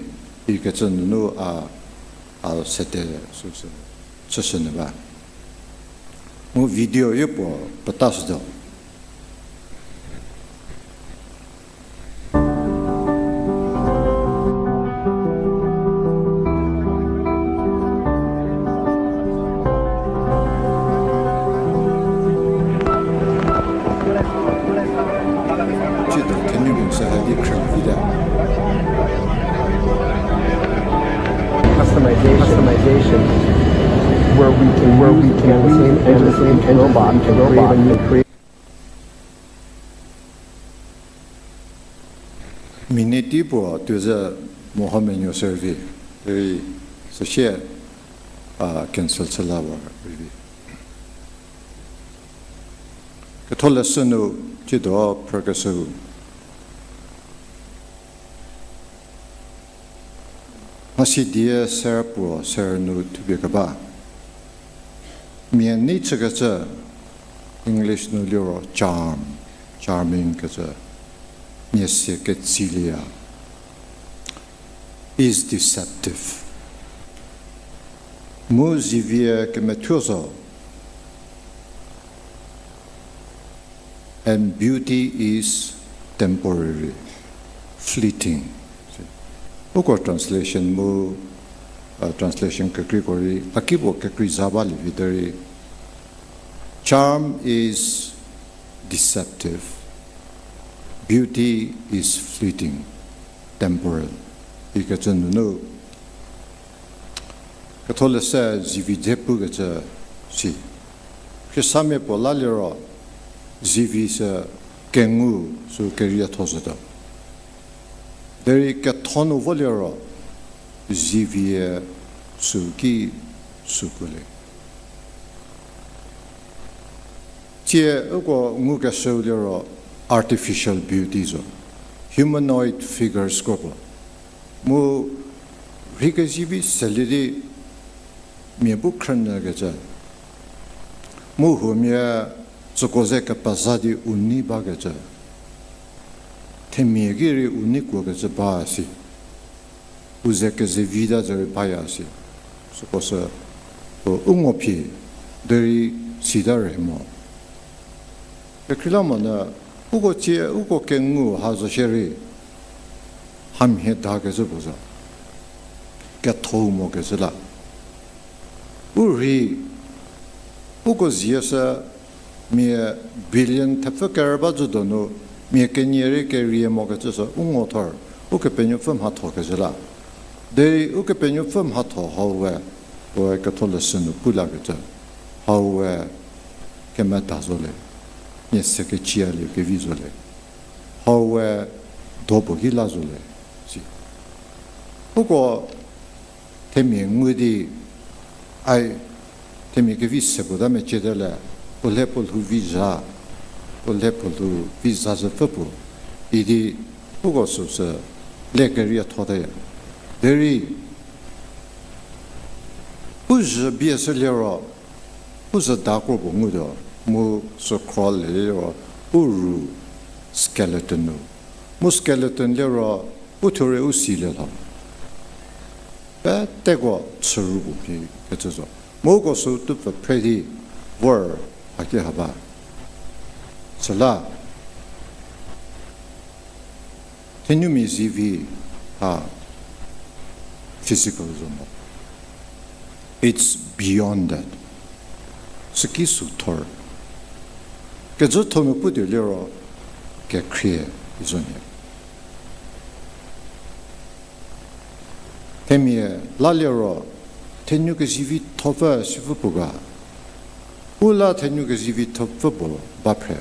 ikecü nunu a, a sede süsü chüshünyü ba. Mu video yopuo petashütuo. customization, where we can, where we can use M S N robot and create a new, create. Minute puo tuze Mohammed Yusuf vi, ri süsie, a, cancel chü la wa ri vi. Ketholeshü nu, cido phrükeshüu. Mhasi die ser puo ser nu thupie keba. Mia nei chükecü, English nu liro charm, charming kecü. Mia sie ketsiliya. Is deceptive. Mu zivie kemethuo zo. And beauty is temporary, fleeting. Uko translation mu, uh, translation kekreiko rei, a kipuo kekrei za balie vi derei, charm is deceptive, beauty is fleeting, temporal. Ikecü nunu, Ketholeshü zivi dze pukecü si. Khristanmia puo la liro, zivi sü kengu sü kerietho zhütuo. Derei ketho nu vo liro, zivie sü ki sü kuo le. Tsie uko ngukeshüu liro artificial beauty zo, humanoid figures kropuo. Mu rheikezivi selie di mia bu khrünyükecü. Mu huomia tsüko ze kepeza di u nei bakecü. Themia ki rei u nei kuokecü ba si. U ze kezevita zo rei baya si. Süko sü, u, u ngo phi, derei sita rei mo. Kekreilamonyü, uko tsie, uko kengu ha zo shierei, hamhie dakecü puo zo. Kethou mokecü la. U rhei, uko zie sü, mia billion thepfü kerü ba zhü donu, mia kenie rei kerie mokecü sü u ngo thor, Ukepenuopfü mhathokecü la. Derei Ukepenuopfü mhatho hau we, we Ketholeshü nu pu lakecü, hau we kemeta zo le, mia se kecialie kevi zo le, hau we do puo ki la zo le, si. Uko themia ngu di, ai, themia kevi se puo ta meciete le, puo le puo lhou vi zha, puo le puo lhou vi zha zhüpfü puo, idi uko süsü le keriethotaya. Derei, u zhü bie sü liro, u zhü dakro puo ngutuo, mu sükhro le liro, u ru skeleton nu. Mu skeleton liro, u thuo rei u silie lho. Peteko chüru puo phi kecü zo. Mu uko sü tupfü phre di vor haki ha ba. Süla, thenumia zivi ha physical zo mo. It's beyond that. Süki sü thor. Kezhütho nu putuo liro kekhrie zo nyie. Themia la liro, thenu kezivithopfü sipfü puo ga. U la thenu kezivithopfü puo ba phre.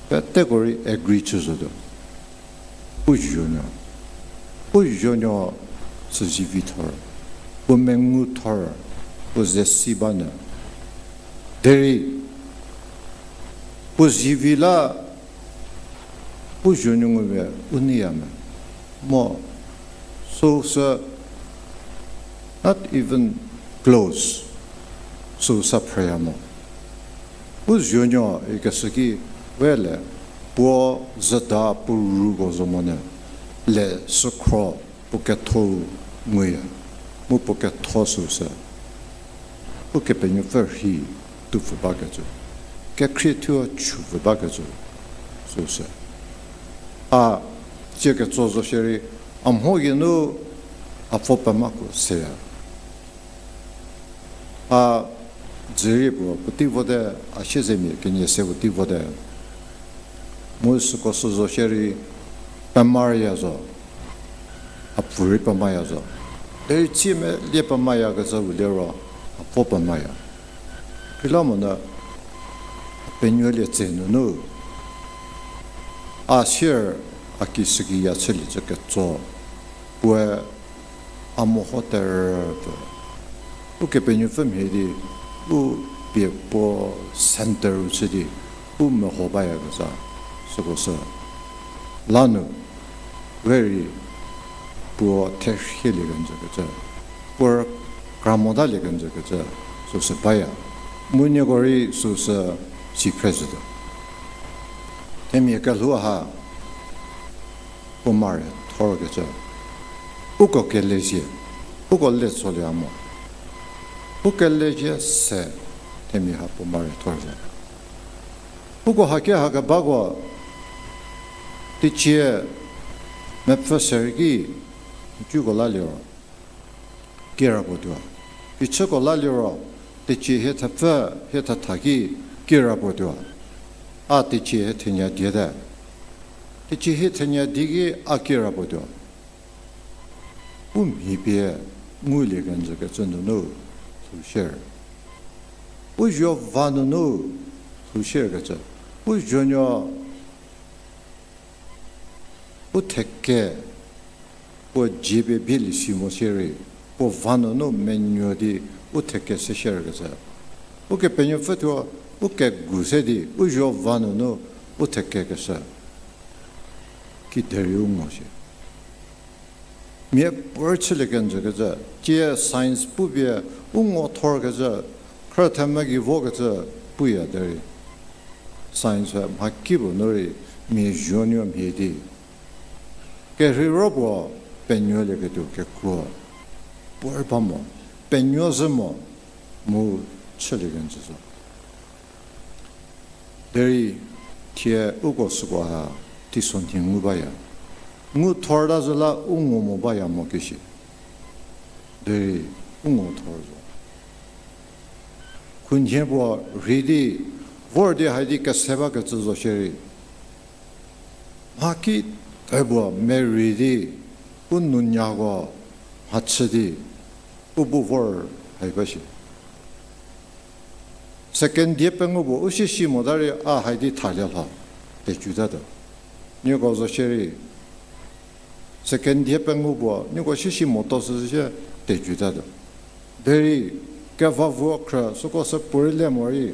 Peteko rei agree chü zotuo. U zuonuo. U zuonuo sü zivithor. Puo mengu thor. Puo ze si ba nyü. Derei puo zivi la u zuonuo ngu pie u neiya me. Mo, süu sü not even close, süu sa phreya mo. U zuonuo ikeshü ki we le, puo zhüda puo ruko zo monyü, le sükhro puo ketho nguya, mu puo ketho süu sü Ukepenuopfü rhei tupfü bakecü, kekhrie thuo chupfü bakecü süu sü. A tsie ketso zo shierei, a mho geinu a pfo pemako seya. A dzürie puo puotei vote, a siezemia kenie se puotei vote. Mu süko sü zo shierei, pemaya zo. A pfü rei pemaya zo. Derei tsie melie pemaya kecü u liro, a vo pemaya. Khrila monyü, penuolie tse nunu, a sier a ki süki ya chülie cü ketso, puoe a meho terü pfü. Ukepenuopfü mhie di, u pie puo center u chü di, u meho baya kecü, süko sü. Lanu, we rei puo therhielie kenjü kecü, puo kra motalie kenjü kecü, süsü baya. Mu nieko rei süsü si phre zhütuo. Themia kelhou ha, puo mare thor kecü. Uko kelezie, uko le tsolie mo. U kelezie se, themia ha puo mare thor zo. Uko haki ha kebako, teicie mepfü serü ki, ncuko la liro, kirapuo tuo. Phichüko la liro, teicie hie thepfü, hie thetha ki, kirapuo tuo. A teicie hie thenya diete. Teicie hie thenya di ki a kirapuo tuo. U mhi pie ngulie kenjü kecü nunu lhou shier. U zuo va nunu lhou shier kecü. U zuonuo u theke puo dzie pie bielie si mo sierei, puo va nunu menuo di u theke se shier kecü. Ukepenuopfü thuo u kegu se di u zuo va nunu u theke keshü. Kiderei u ngo shie. Mia puorei chülie kenjü kecü, tie science pupie u ngo thor kecü, khrüthemvü gei vo kecü puya derei. Science mhakipuo nu rei mia zuonuo mhie di. Kerheiro puo penuolieketuo kekuo puorei ba mo, penuo zhü mo, mu chülie kenjü zo. Derei thie uko süko ha teisonhie ngu baya. Ngu thorta zhü la u ngo mo baya mo kishi. Derei u ngo thor zo. Khunhie puo rhei di, vor di hai di kese bakecü zo shierei. Mhaki te puo merei di, u nounyako mhachü di, u bu vor hai ba shi. Second die pengou puo u siesi mota rei a hai di thalie lho, tecutatuo. Nieko zo shierei, second die pengou puo nieko siesi moto süsü sie tecutatuo. Derei kevavuo khrü süko sü puorei le morei,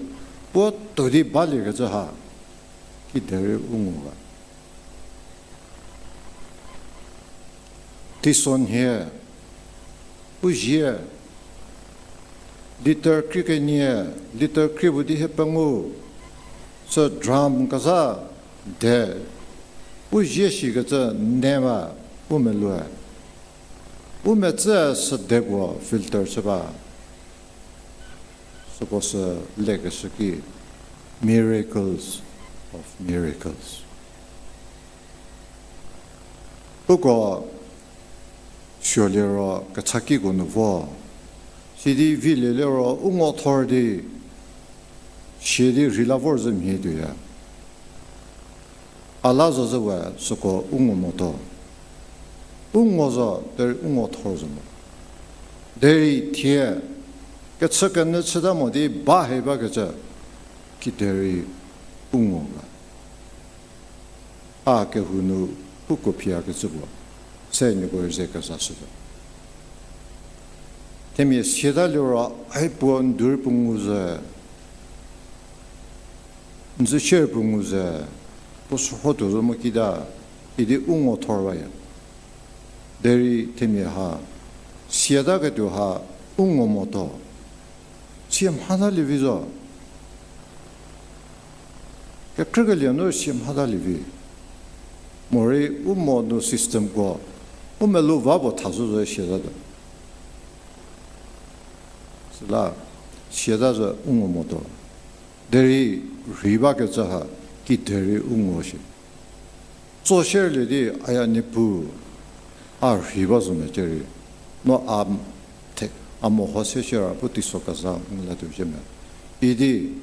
puo tuo di baliekecü ha, kiderei u ngo ga. Teisonhie, u zie, liter krie kenie, liter krie puo di hie pengou, sü drum kezha de, u zie shikecü ne ba, u meloue. U metsü sü de puo filter chü ba. Süko sü lekeshü ki, miracles of miracles. Uko suo liro kechakiko nu vo. Sidi vilie liro u ngo thor di, sia di rheila vor zhü mhie tuoya. A la zo zhü we süko u ngo moto. U ngo zo, derei u ngo thor zo mo. Derei thie, kechü kenyü chüta mo di ba hei bakecü, kiderei u ngo ga. A kehou nu uko phiakecü puo, se nieko rei ze kezashütuo. Themia siata liro, ai puo ndu rei puo ngu ze, n zü shie rei puo ngu ze, puo sürho tuo zo mo kita, idi u ngo thor baya. Derei themia ha, siataketuo ha, u ngo moto. Sie mhatalie vi zo. Kekhrükelie nu sie mhatalie vi. Morei u mo nu systemko, u melou va puo thazhü zo siatatuo. Süla, siata zo u ngo moto. Derei rhei bakecü ha, kiderei u ngo shie. Tso shierlie di, aya Niepuu, a rhei ba zo mecie rei. No a, the, a meho se shie ra pu teiso keza ngu la tuo zhie me. Idi,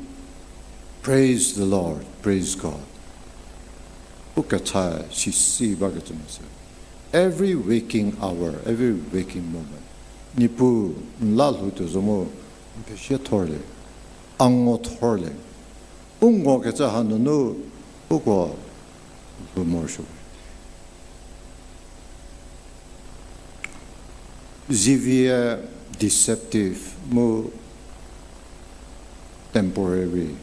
praise the Lord, praise God. Pu kecha si si bakecü mo se. Every waking hour, every waking moment. Niepuu n la lhou tuo zo mu, n pesie thorlie, a ngo thorlie. U ngokecü hanunu, uko lhou morosuo. Zivie deceptive mu temporary,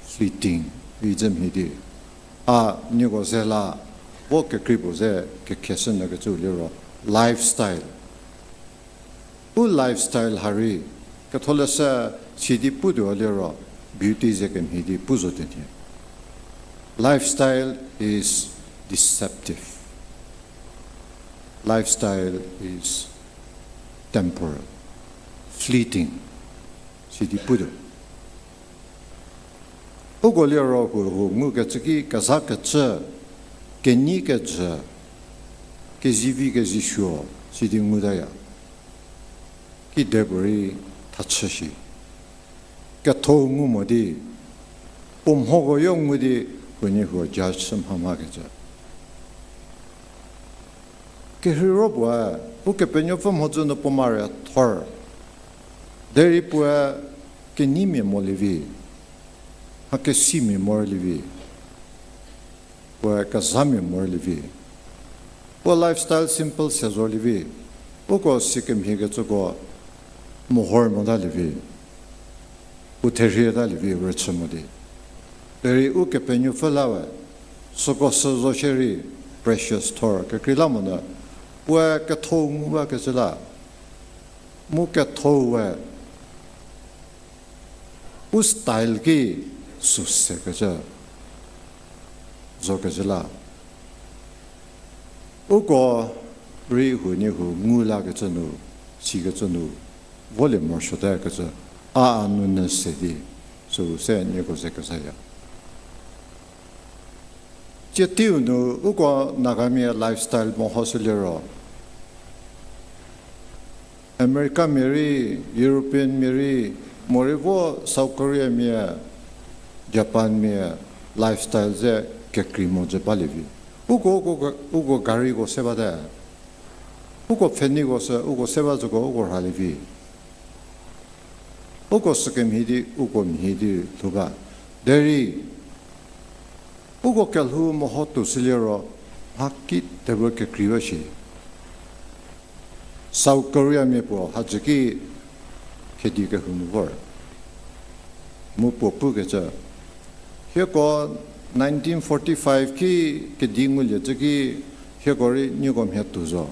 fleeting, izü mhie di. A nieko ze la, vo kekrei puo ze kekheshü nyü kecü liro lifestyle. U lifestyle ha rei, ketholeshü sidi putuo liro, beauty ze kemhie di pu zo tuo nhie. Lifestyle is deceptive. Lifestyle is temporal, fleeting, sidi putuo. Uko liro huohu ngukecü ki kezakecü, kenyi kejü, kezivi kezisuo, sidi ngutaya. Kidepuorei thachü shi. Ketho ngu mo di, puo mhoko yo ngu di, huoniehuo judge sü mha mhakecü. Kerheiro puoe, Ukepenuopfü mhodzü nu puo mare thor. Derei puoe kenyimia molie vi, mha kesimia morlie vi, puoe kezhamia morlie vi. Puo lifestyle simple se zorlie vi. Uko sikemhie kecüko mohor motalie vi. U therhie talie vi rüchü mo di. Derei Ukepenuopfü la we, süko sü zo shierei precious thor kekreilamonyü, puoe ketho ngu bakecü la. Mu ketho we, u style ki süsekecü, zokecü la. Uko rei huoniehuo ngu lakecü nu, sikecü nu, volie morosuote kecü, a a nunyü se di, süu se nieko ze kezaya. Tsie teiu nu uko Nagamia lifestyle mehoshü liro, Americamia rei, Europeanmia rei, morei vo South Koreamia, Japanmia lifestyle ze kekrei mo jü balie vi. Uko, uko, uko gariko se bate. Uko pfheniko sü, uko se ba züko uko rhalie vi. Uko sükemhie di, uko mhie di lhou ba. Derei, uko kelhou meho tuo shü liro, mha ki table kekrei ba shi. South Koreamia puo hajü ki khedi kehou nu vor. Mu puo pukecü, hieko nineteen forty-five ki kedi ngulie cü ki hieko rei nieko mhie tuo zo.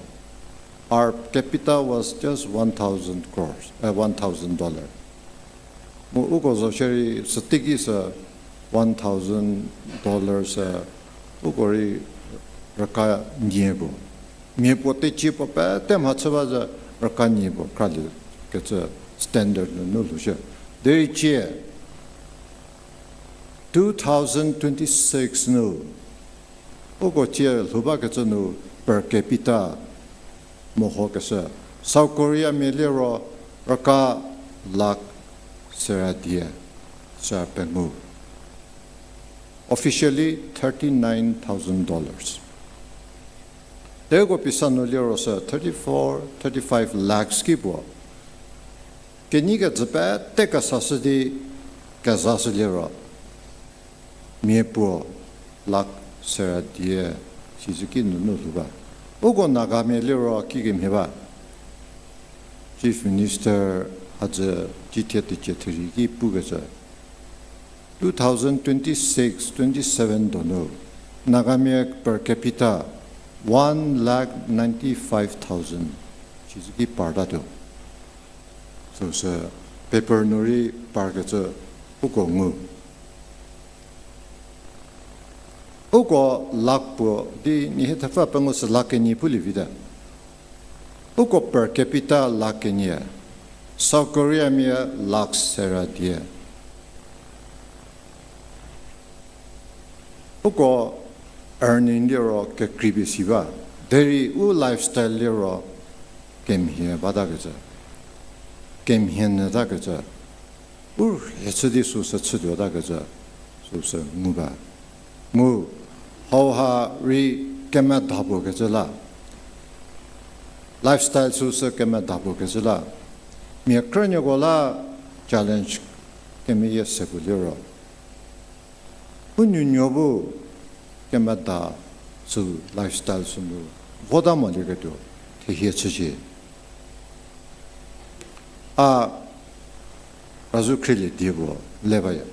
Our per capita was just one thousand crores, eh, one thousand dollar. Mu uko zo shierei süteiki sü one thousand dollar sü uko rei rüka nie puo. Mia puo tecie puo pete mhachü ba zü rüka nie puo kralie kecü standard nunu lhoushü. Derei cie, two thousand twenty-six nu, uko cie lhou bakecü nu per capita mehokeshü, South Koreamia liro rüka lakh seradie, sera pengou. Officially thirty-nine thousand dollars. Teko pisa nu liro sü thirty-four, thirty-five lakhs ki puo. Kenyi kejü pete kesashü di kezashü liro, mia puo lakh seradie, sizü ki nunu lhou ba. Uko Nagamia liro kikemhie ba. Chief Minister hadzü cithie teicie therhi ki pukecü, two thousand twenty-six twenty-seven donu, Nagamia per capita one lakh ninety-five thousand, sizü ki partatuo. Süsü paper nu rei parkecü uko ngu. Uko lakh puo di nie hie thepfü pengou sü lakh kenie pulie vite. Uko per capita lakh kenie, South Koreamia lakh seradie. Uko earning liro kekreipie si ba, derei u lifestyle liro kemhie batakecü, kemhie nyütakecü, u rhie chü di süsü chütuotakecü, süsü ngu ba. Mu hauha rei kemeda puo kecü la. lifestyle süsü kemeda puo kecü la, mia krünuoko la challenge kemeyie se puo liro, u nuonuo bu kemeda sü lifestyle sü nu vota molieketuo thehie chücie. A razhü khrielie die puo le baya.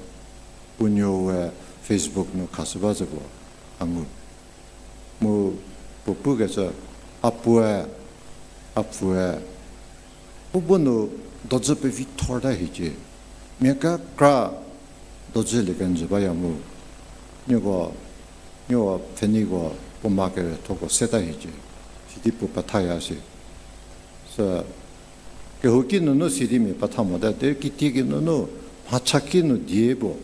Puo nuoe Facebook nu khashü ba zü puo a ngu. Mu puo pukecü, a puoe, a pfüe, u bu nu dojü pevi thorta hiecie. Mia kekra dojülie kenjü baya mu, nieko, nieko pfheniko puo ma kerethoko seta hiecie. Sidi puo pethaya si. Sü kehouki nunu sidi mia petha mote, derei kitieki nunu mhachaki nu die puo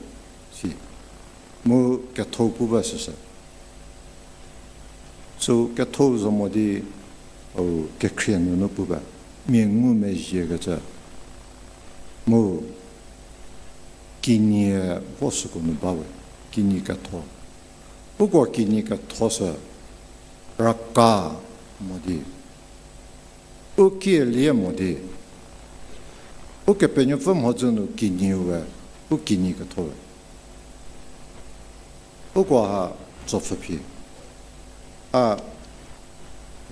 si. Mu ketho pu ba süsü. Sü ketho zo mo di, u kekhrie nunu pu ba. Mia ngumezhiekecü. Mu kinyi vo süko nu bawe. Kinyi ketho. Uko kinyi ketho sü raka mo di, u kielie mo di, Ukepenuopfü mhodzü nu kinyi we, u kinyi ketho we. Uko ha tsopfhüphi. A,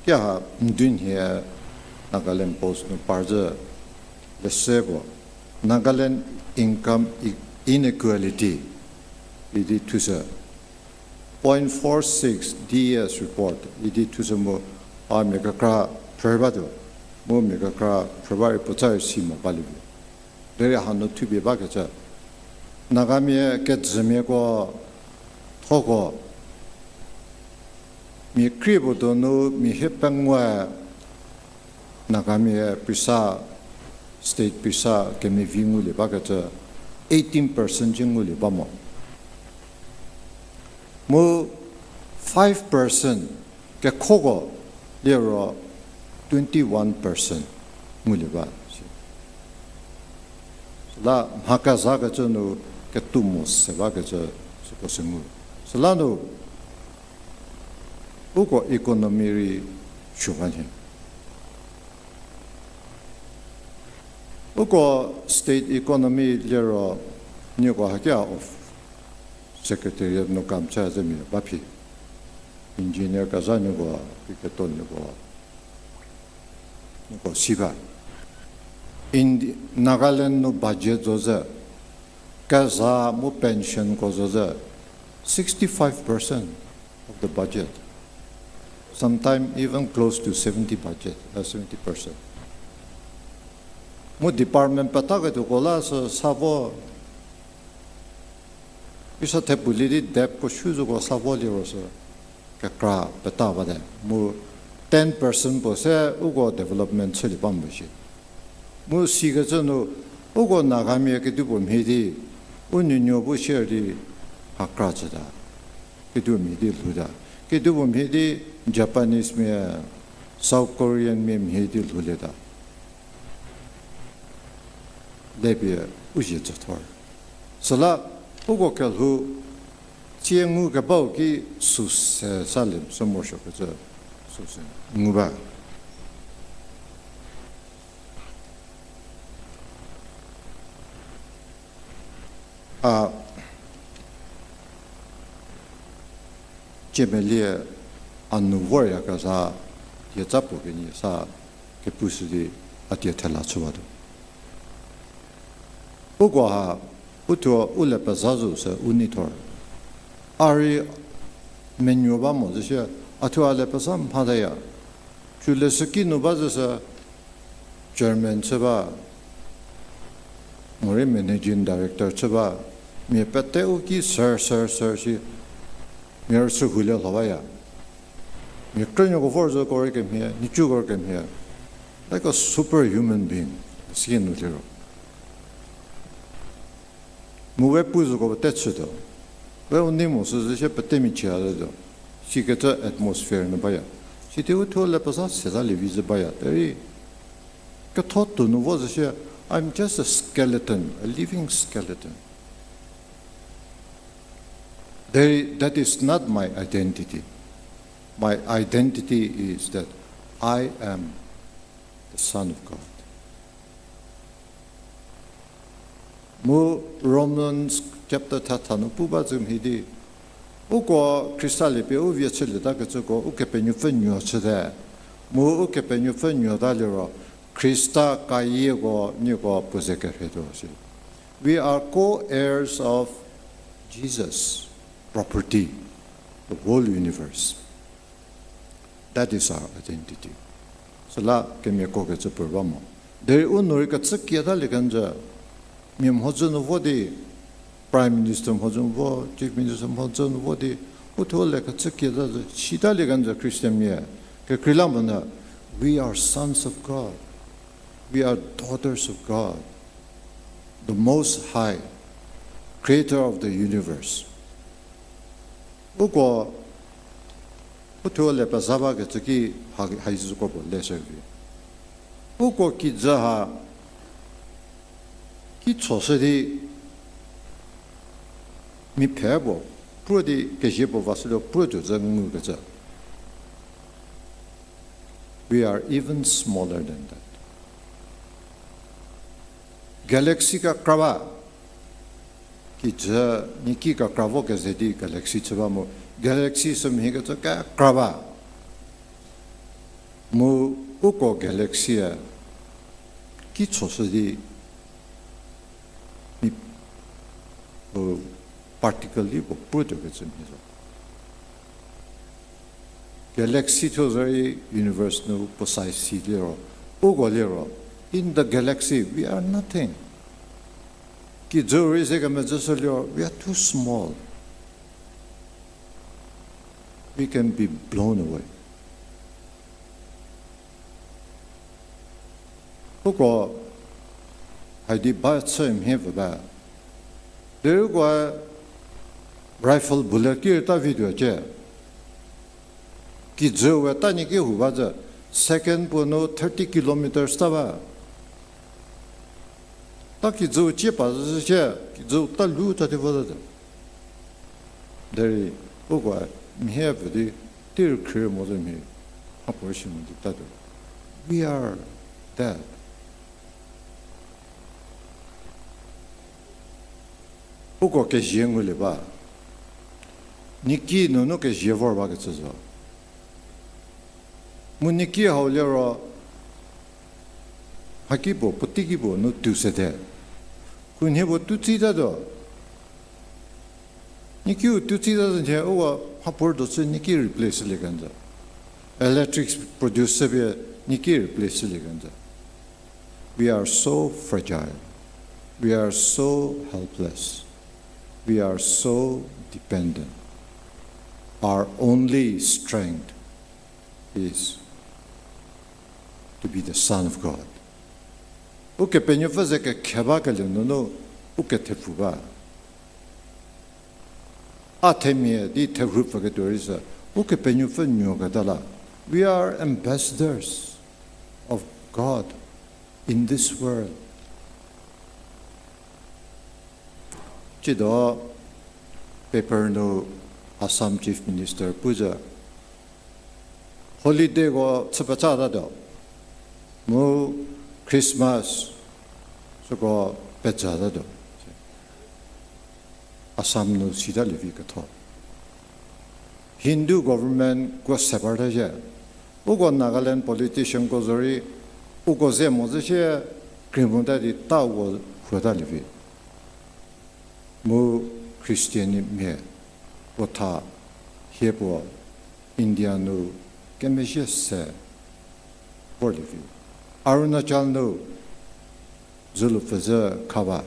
kia ha ndunhie Nagaland Post nu parzhü lese puo, Nagaland income i-, inequality idi thusü, point four six D E S report idi thusü mu, a mia kekra phrü batuo, mu mia kekra phrü ba rei puoca rei si mo balievi. Derei hanu thupie bakecü, Nagamia kejümiako, thoko, mia krie puo donu mia hie pengou, Nagamia paisa, state paisa kemevi ngulie bakecü, eighteen percent ci ngulie ba mo. Mu five percent kekhoko liro twenty one percent ngulie ba si. Süla mha kezakecü nu ketuo mo se bakecü süko sü ngu. Süla nu uko economy rei suo ba nhie. Uko state economy liro nieko hakia of secretariat nu kam chü zümia ba phi. Engineer kezha nieko, piketo nieko, nieko si ba. Indi-, Nagaland nu budget zo zü, kezha mu pensionko zo zü, sixty-five percent of the budget. Sometime even close to seventy budget, uh, seventy percent. Mu department petaketuoko la sü sa vo, isa thepulie di debtko shu züko sa vo liro sü kekra peta bate. Mu ten percent puo se uko development chülie ba mo shi. Mu sikecü nu, uko Nagamia kedipuo mhie di, u nuonuo bu share di hakra chüta. Kedipuo mhie di lhouta. Kedipuo mhie di Japanesemia, South Koreanmia mhie di lhoulieta. Lepie u zie tsüthor. Süla uko kelhou tsie ngukebau ki süse salie sü morosuokecü süse ngu ba. A, ciemelie a nu voryakezha dieca puo kenie sa kepushü di a die thela chüwatuo. Uko ha, uthuo u le pezha zo se u neithor. A rei menuo ba mo zü shie, a thuo a le pezha mhataya. Süleshüki nu ba zü se chairman chü ba, morei managing director chü ba, mia pete u ki ser, ser, ser shi, mia rüsü hulie lho baya. Mia krünuoko vor züko rei kemhie, nhicuko rei kemhie. Like a super human being, si nu liro. Mu we pu züko pete chütuo. We u nei mo sü zü shie pete michie a zütuo. Sikecü atmosphere nu baya. Sidi uthuo le pezha seza lievi zü baya. Derei ketho tuo nu vo zü shie, I'm just a skeleton, a living skeleton. Derei that is not my identity. My identity is that I am The Son of God. Mu Romans chapter thetha nu pu ba zü mhie di, uko Khrista liepie u vie chülieta kecüko Ukepenuopfü nuo chüte. Mu Ukepenuopfü nuota liro, Khrista kayieko nieko puo ze kerhetuo shi. We are co-heirs of Jesus' property, the whole universe. That is our identity. Süla kemiako kecü puo ba mo. Derei u nu rei kecü kieta lie kenjü. Mia mhodzü nu vo di, Prime Minister mhodzü nu vo, Chief Minister mhodzü nu vo di, u thuo le kecü kieta zü, sita lie kenjü Christian mia. Kekreilamonyü, we are sons of God. We are daughters of God, the Most High, Creator of the universe. Uko, u thuo le peza ba kecü ki ha, haizüko puo le shü vi. Uko kijü ha, ki tsoshü di, mipfhe puo, puo di kezie puo vashütuo puo tuo zü ngu kecü. We are even smaller than that. Galaxy kekra ba, kijü, niki kekra vo keze di galaxy chü ba mu, galaxy sümhie kecü kekra ba. Mu uko galaxy-e ki tsoshü di, mi, u, particle di puo puo tuo kecü mhie zo. Galaxy thuo zorei universe nu puo size si liro, uko liro, in the galaxy, we are nothing. Kijü rei ze kemezhüshü liro, we are too small. We can be blown away. Uko haidi ba chü mhie pfü ba. Derei uko rifle bullet ki rei ta vi tuocie. Kijü we ta niki hu ba zü, second puo nu thirty kilometers ta ba. Ta kijü cie pa zü sie, kijü ta lu ta di vo zü. Derei uko mhie pfü di, tir khrie mo zü mhie, mhapuorei shi mo di ta tuo. We are dead. Uko kezie ngulie ba. Niki nunu kezie vor ba kecü zo. Mu niki hau liro, haki puo, puotei ki puo nu tu sede. Khunhie puo tu tsitatuo. Nikiu tu tsitatuo nhie, uko mhapuorei do chü niki replace shülie kenjü. Electric produce shüpie niki replace shülie kenjü. We are so fragile. We are so helpless. We are so dependent. Our only strength is to be the Son of God. Ukepenuopfü ze kekhe ba kelie nunu, u kethepfu ba. A themia di therhu pfüketuo rei sü, Ukepenuopfü nuo keta la. We are ambassadors of God in this world. Tsiedo paper nu Assam Chief Minister pu zü, holidayko chü pecatatuo, mu Christmas süko pezatatuo. Assam nu sitalie vi ketho. Hindu government ko se parta zhie. Uko Nagaland politicianko zorei, uko ze mo zü sie, krimota di ta uko huotalie vi. Mu Christianmia puo tha hie puo India nu kemezhie se vorlie vi. Arunachal nu dzülupfü zü kha ba.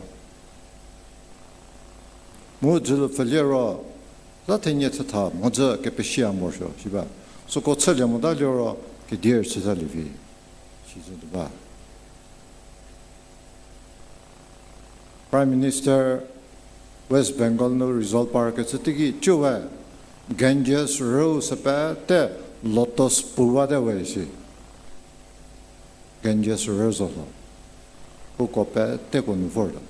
Mu dzülupfü liro, za thenie thetha mhodzü kepeshia morosuo shi ba. Süko chülie mota liro, kedier chütalie vi. Sizütuo ba. Prime Minister West Bengal nu result parkecü teiki cüwe, Ganges rüu sü pete lotus puwate we shi. Ganges rü zo lo. Uko peteko nu vortuo.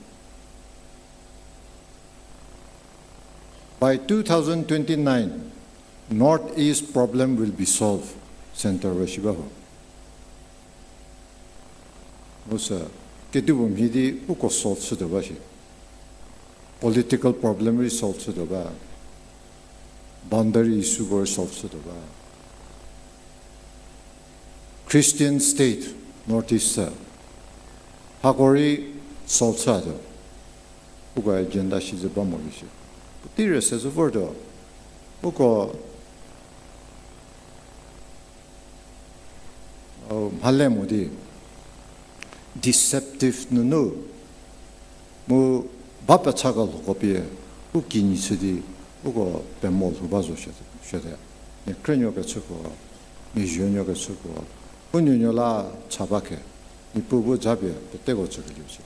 By two thousand twenty-nine, North East problem will be solved, Centre we shi ba ho. Mu sü, kedipuo mhie di uko solve chütuo ba shi. Political problem rei solve chütuo ba. Boundary issue ko rei solve chütuo ba. Christian state, North East sü, hako rei solve chütuo. Uko agenda shi zü ba mo ki shi. Puotei rei se zü vortuo. Uko mhale mo di, deceptive nunu, mu ba pecha kelhoko pie, u kinyi chü di, uko pemo lhou ba zo shite. Mia krünuo kechüko, mia zuonuo kechüko, u nuonuo la cha ba khe, Niepuu bu japie peteko chükelieu shi.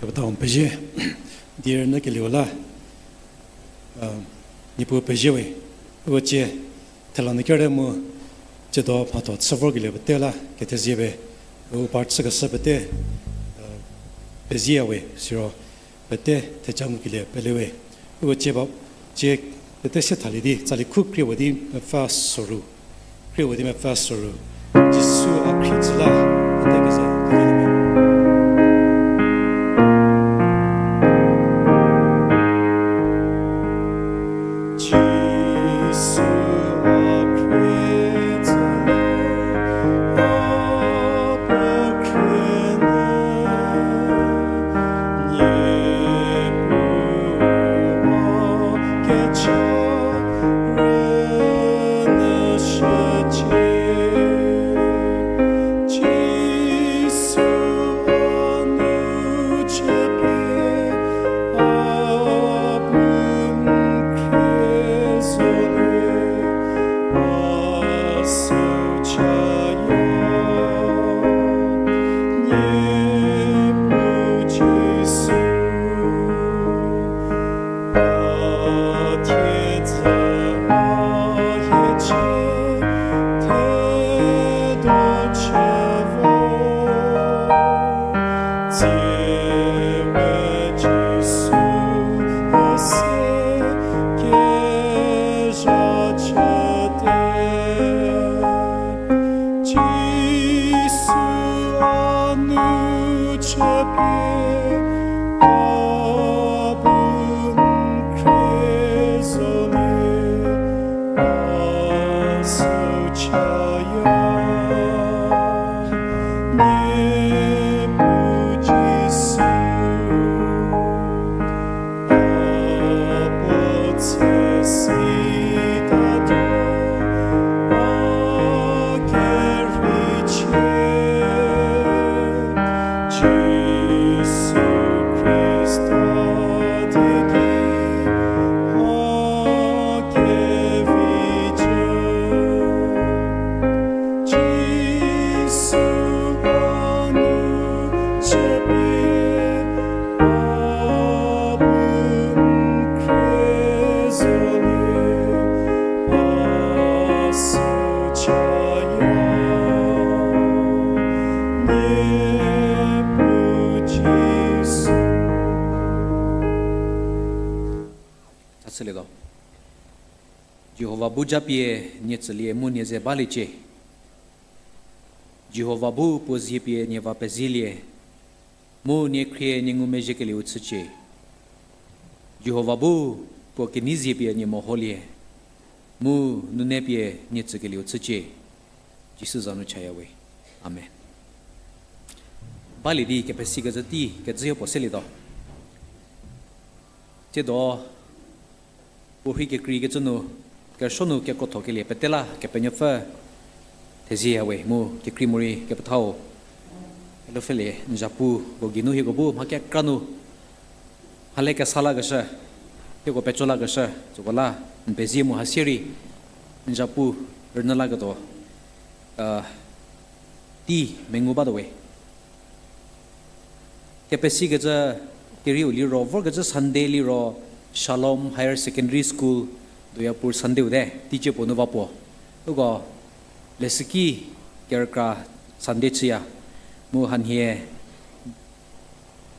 Kepethau pezie, die rünyükelieu la, Niepuu pezie we, uko cie thela nu kere mu, tsiedo mhatho chü vorkelie pete la kethezie pie, u par chükeshü pete, pezieya we, siro pete theja ngukelie pele we. Uko cie ba, cie pete se thalie di, tsali khu krie we di mepfü soru. Krie we di mepfü soru. Jisu a khrie tsü la, pete keze, pete keze. Jisu a khrie tsü la, a bu khrie ne, Niepuu a kecha rünyü shücie. Jisu a nu chüpie, a bu n khrie zolie, a sü chaya, Niepuu Jisu. A thiedzü a hiecie, thedo chü vo, tsie we Jisu a se kezha chüte. Jisu a nu chüpie, a bu n khrie zolie, a sü chaya, Niepuu Jisu. A puo tse sitatuo, a kerhei chie, Jisu Khrista teiki, a kevi jü. Jisu a nu chüpie, a bu n khrie zolie, a sü chaya, Niepuu Jisu. Tha chülietuo. Jihova bu japie nie tsülie mu nie ze baliecie. Jihova bu puo zie pie nie va pezielie, mu nie khrie nie ngumezhiekelieu chücie. Jihova bu puo kenei zie pie nie meholie, mu nune pie nie tsükelieu chücie. Jisu za nu chaya we. Amen. Balie di kepesikecü tei kejüyo puo selietuo. Tsiedo, puo rhei kekreikecü nu, kerüsuo nu kekrothokelie pete la Kepenuopfü thezieya we mu kekrei morei kepethau Helopfhülie n zapu ko geinu hieko bu mha kekra nu mhale kesa lakeshü, hieko peco lakeshü, süko la n pezie mu hasie rei n zapu rünyü laketuo, a, tei mengu batuo we. Kepesikecü kerieu liro, vorkecü Sunday liro, Shalom Higher Secondary School, Doyapur Sunday-u te, teicie puo nu va puo. Uko leshüki kerükra Sunday chüya. Mu hanhie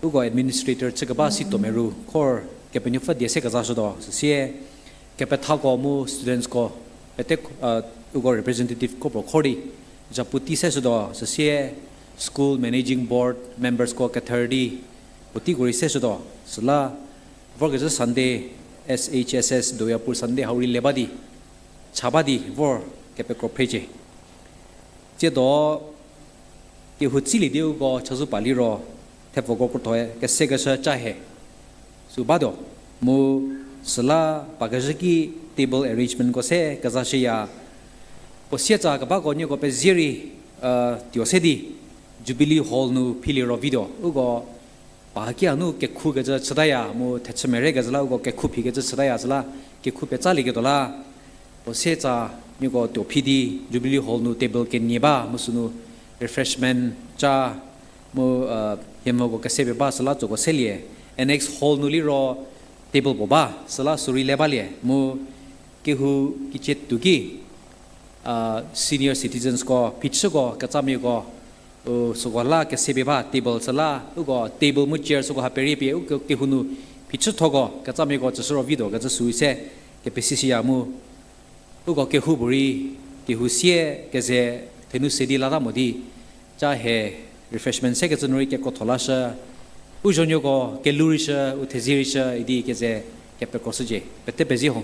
uko administrator chükeba Sitomeru khor Kepenuopfü die se kezashütuo, süsie kepethako mu studentsko, pete, uko representative kro puo khor di zhapu tei seshütuo, süsie school managing board membersko kether di puoteiko rei seshütuo, süla vorkezhü Sunday, S H S S Doyapur Sunday hau rei le ba di, cha ba di vor kepekro phrecie. Tsiedo kehou tsilie di uko chazou pa liro, thepfuko krothoe kesekeshü ca he sü batuo. Mu süla pakezhü ki table arrangementko se kezashüya. Puo sietsa kebako nieko pezie rei tuo se di Jubilee Hall nu philiro vituo. Uko pa haki hanu kekhukecü chütaya mu thechü merekezhü la uko kekhu phikecü chütaya süla kekhu petsalieketuo la puo sietsa nieko tuo phi di Jubilee Hall nu table kenie ba mu sünu refreshment ca mu hiemvüko kesepie ba süla tsoko selie. Annex hall nu liro table puo ba süla sü rei le balie mu kehou kicie tuo ki senior citizensko phichüko ketsamiako u süko la kesepie ba table süla uko table mu chair süko ha perie pie u kehou nu phichüthoko ketsamiako tsüshü ro vituo kecü sü se kepesishüya mu uko kehoupuorei kehou sie keze thenu se di lata mo di ca he refreshment sekecü nu rei kekrotho lashü. U zonuoko kelou rei shü, u thezie rei shü idi keze kepekroshücie. Pete pezie ho.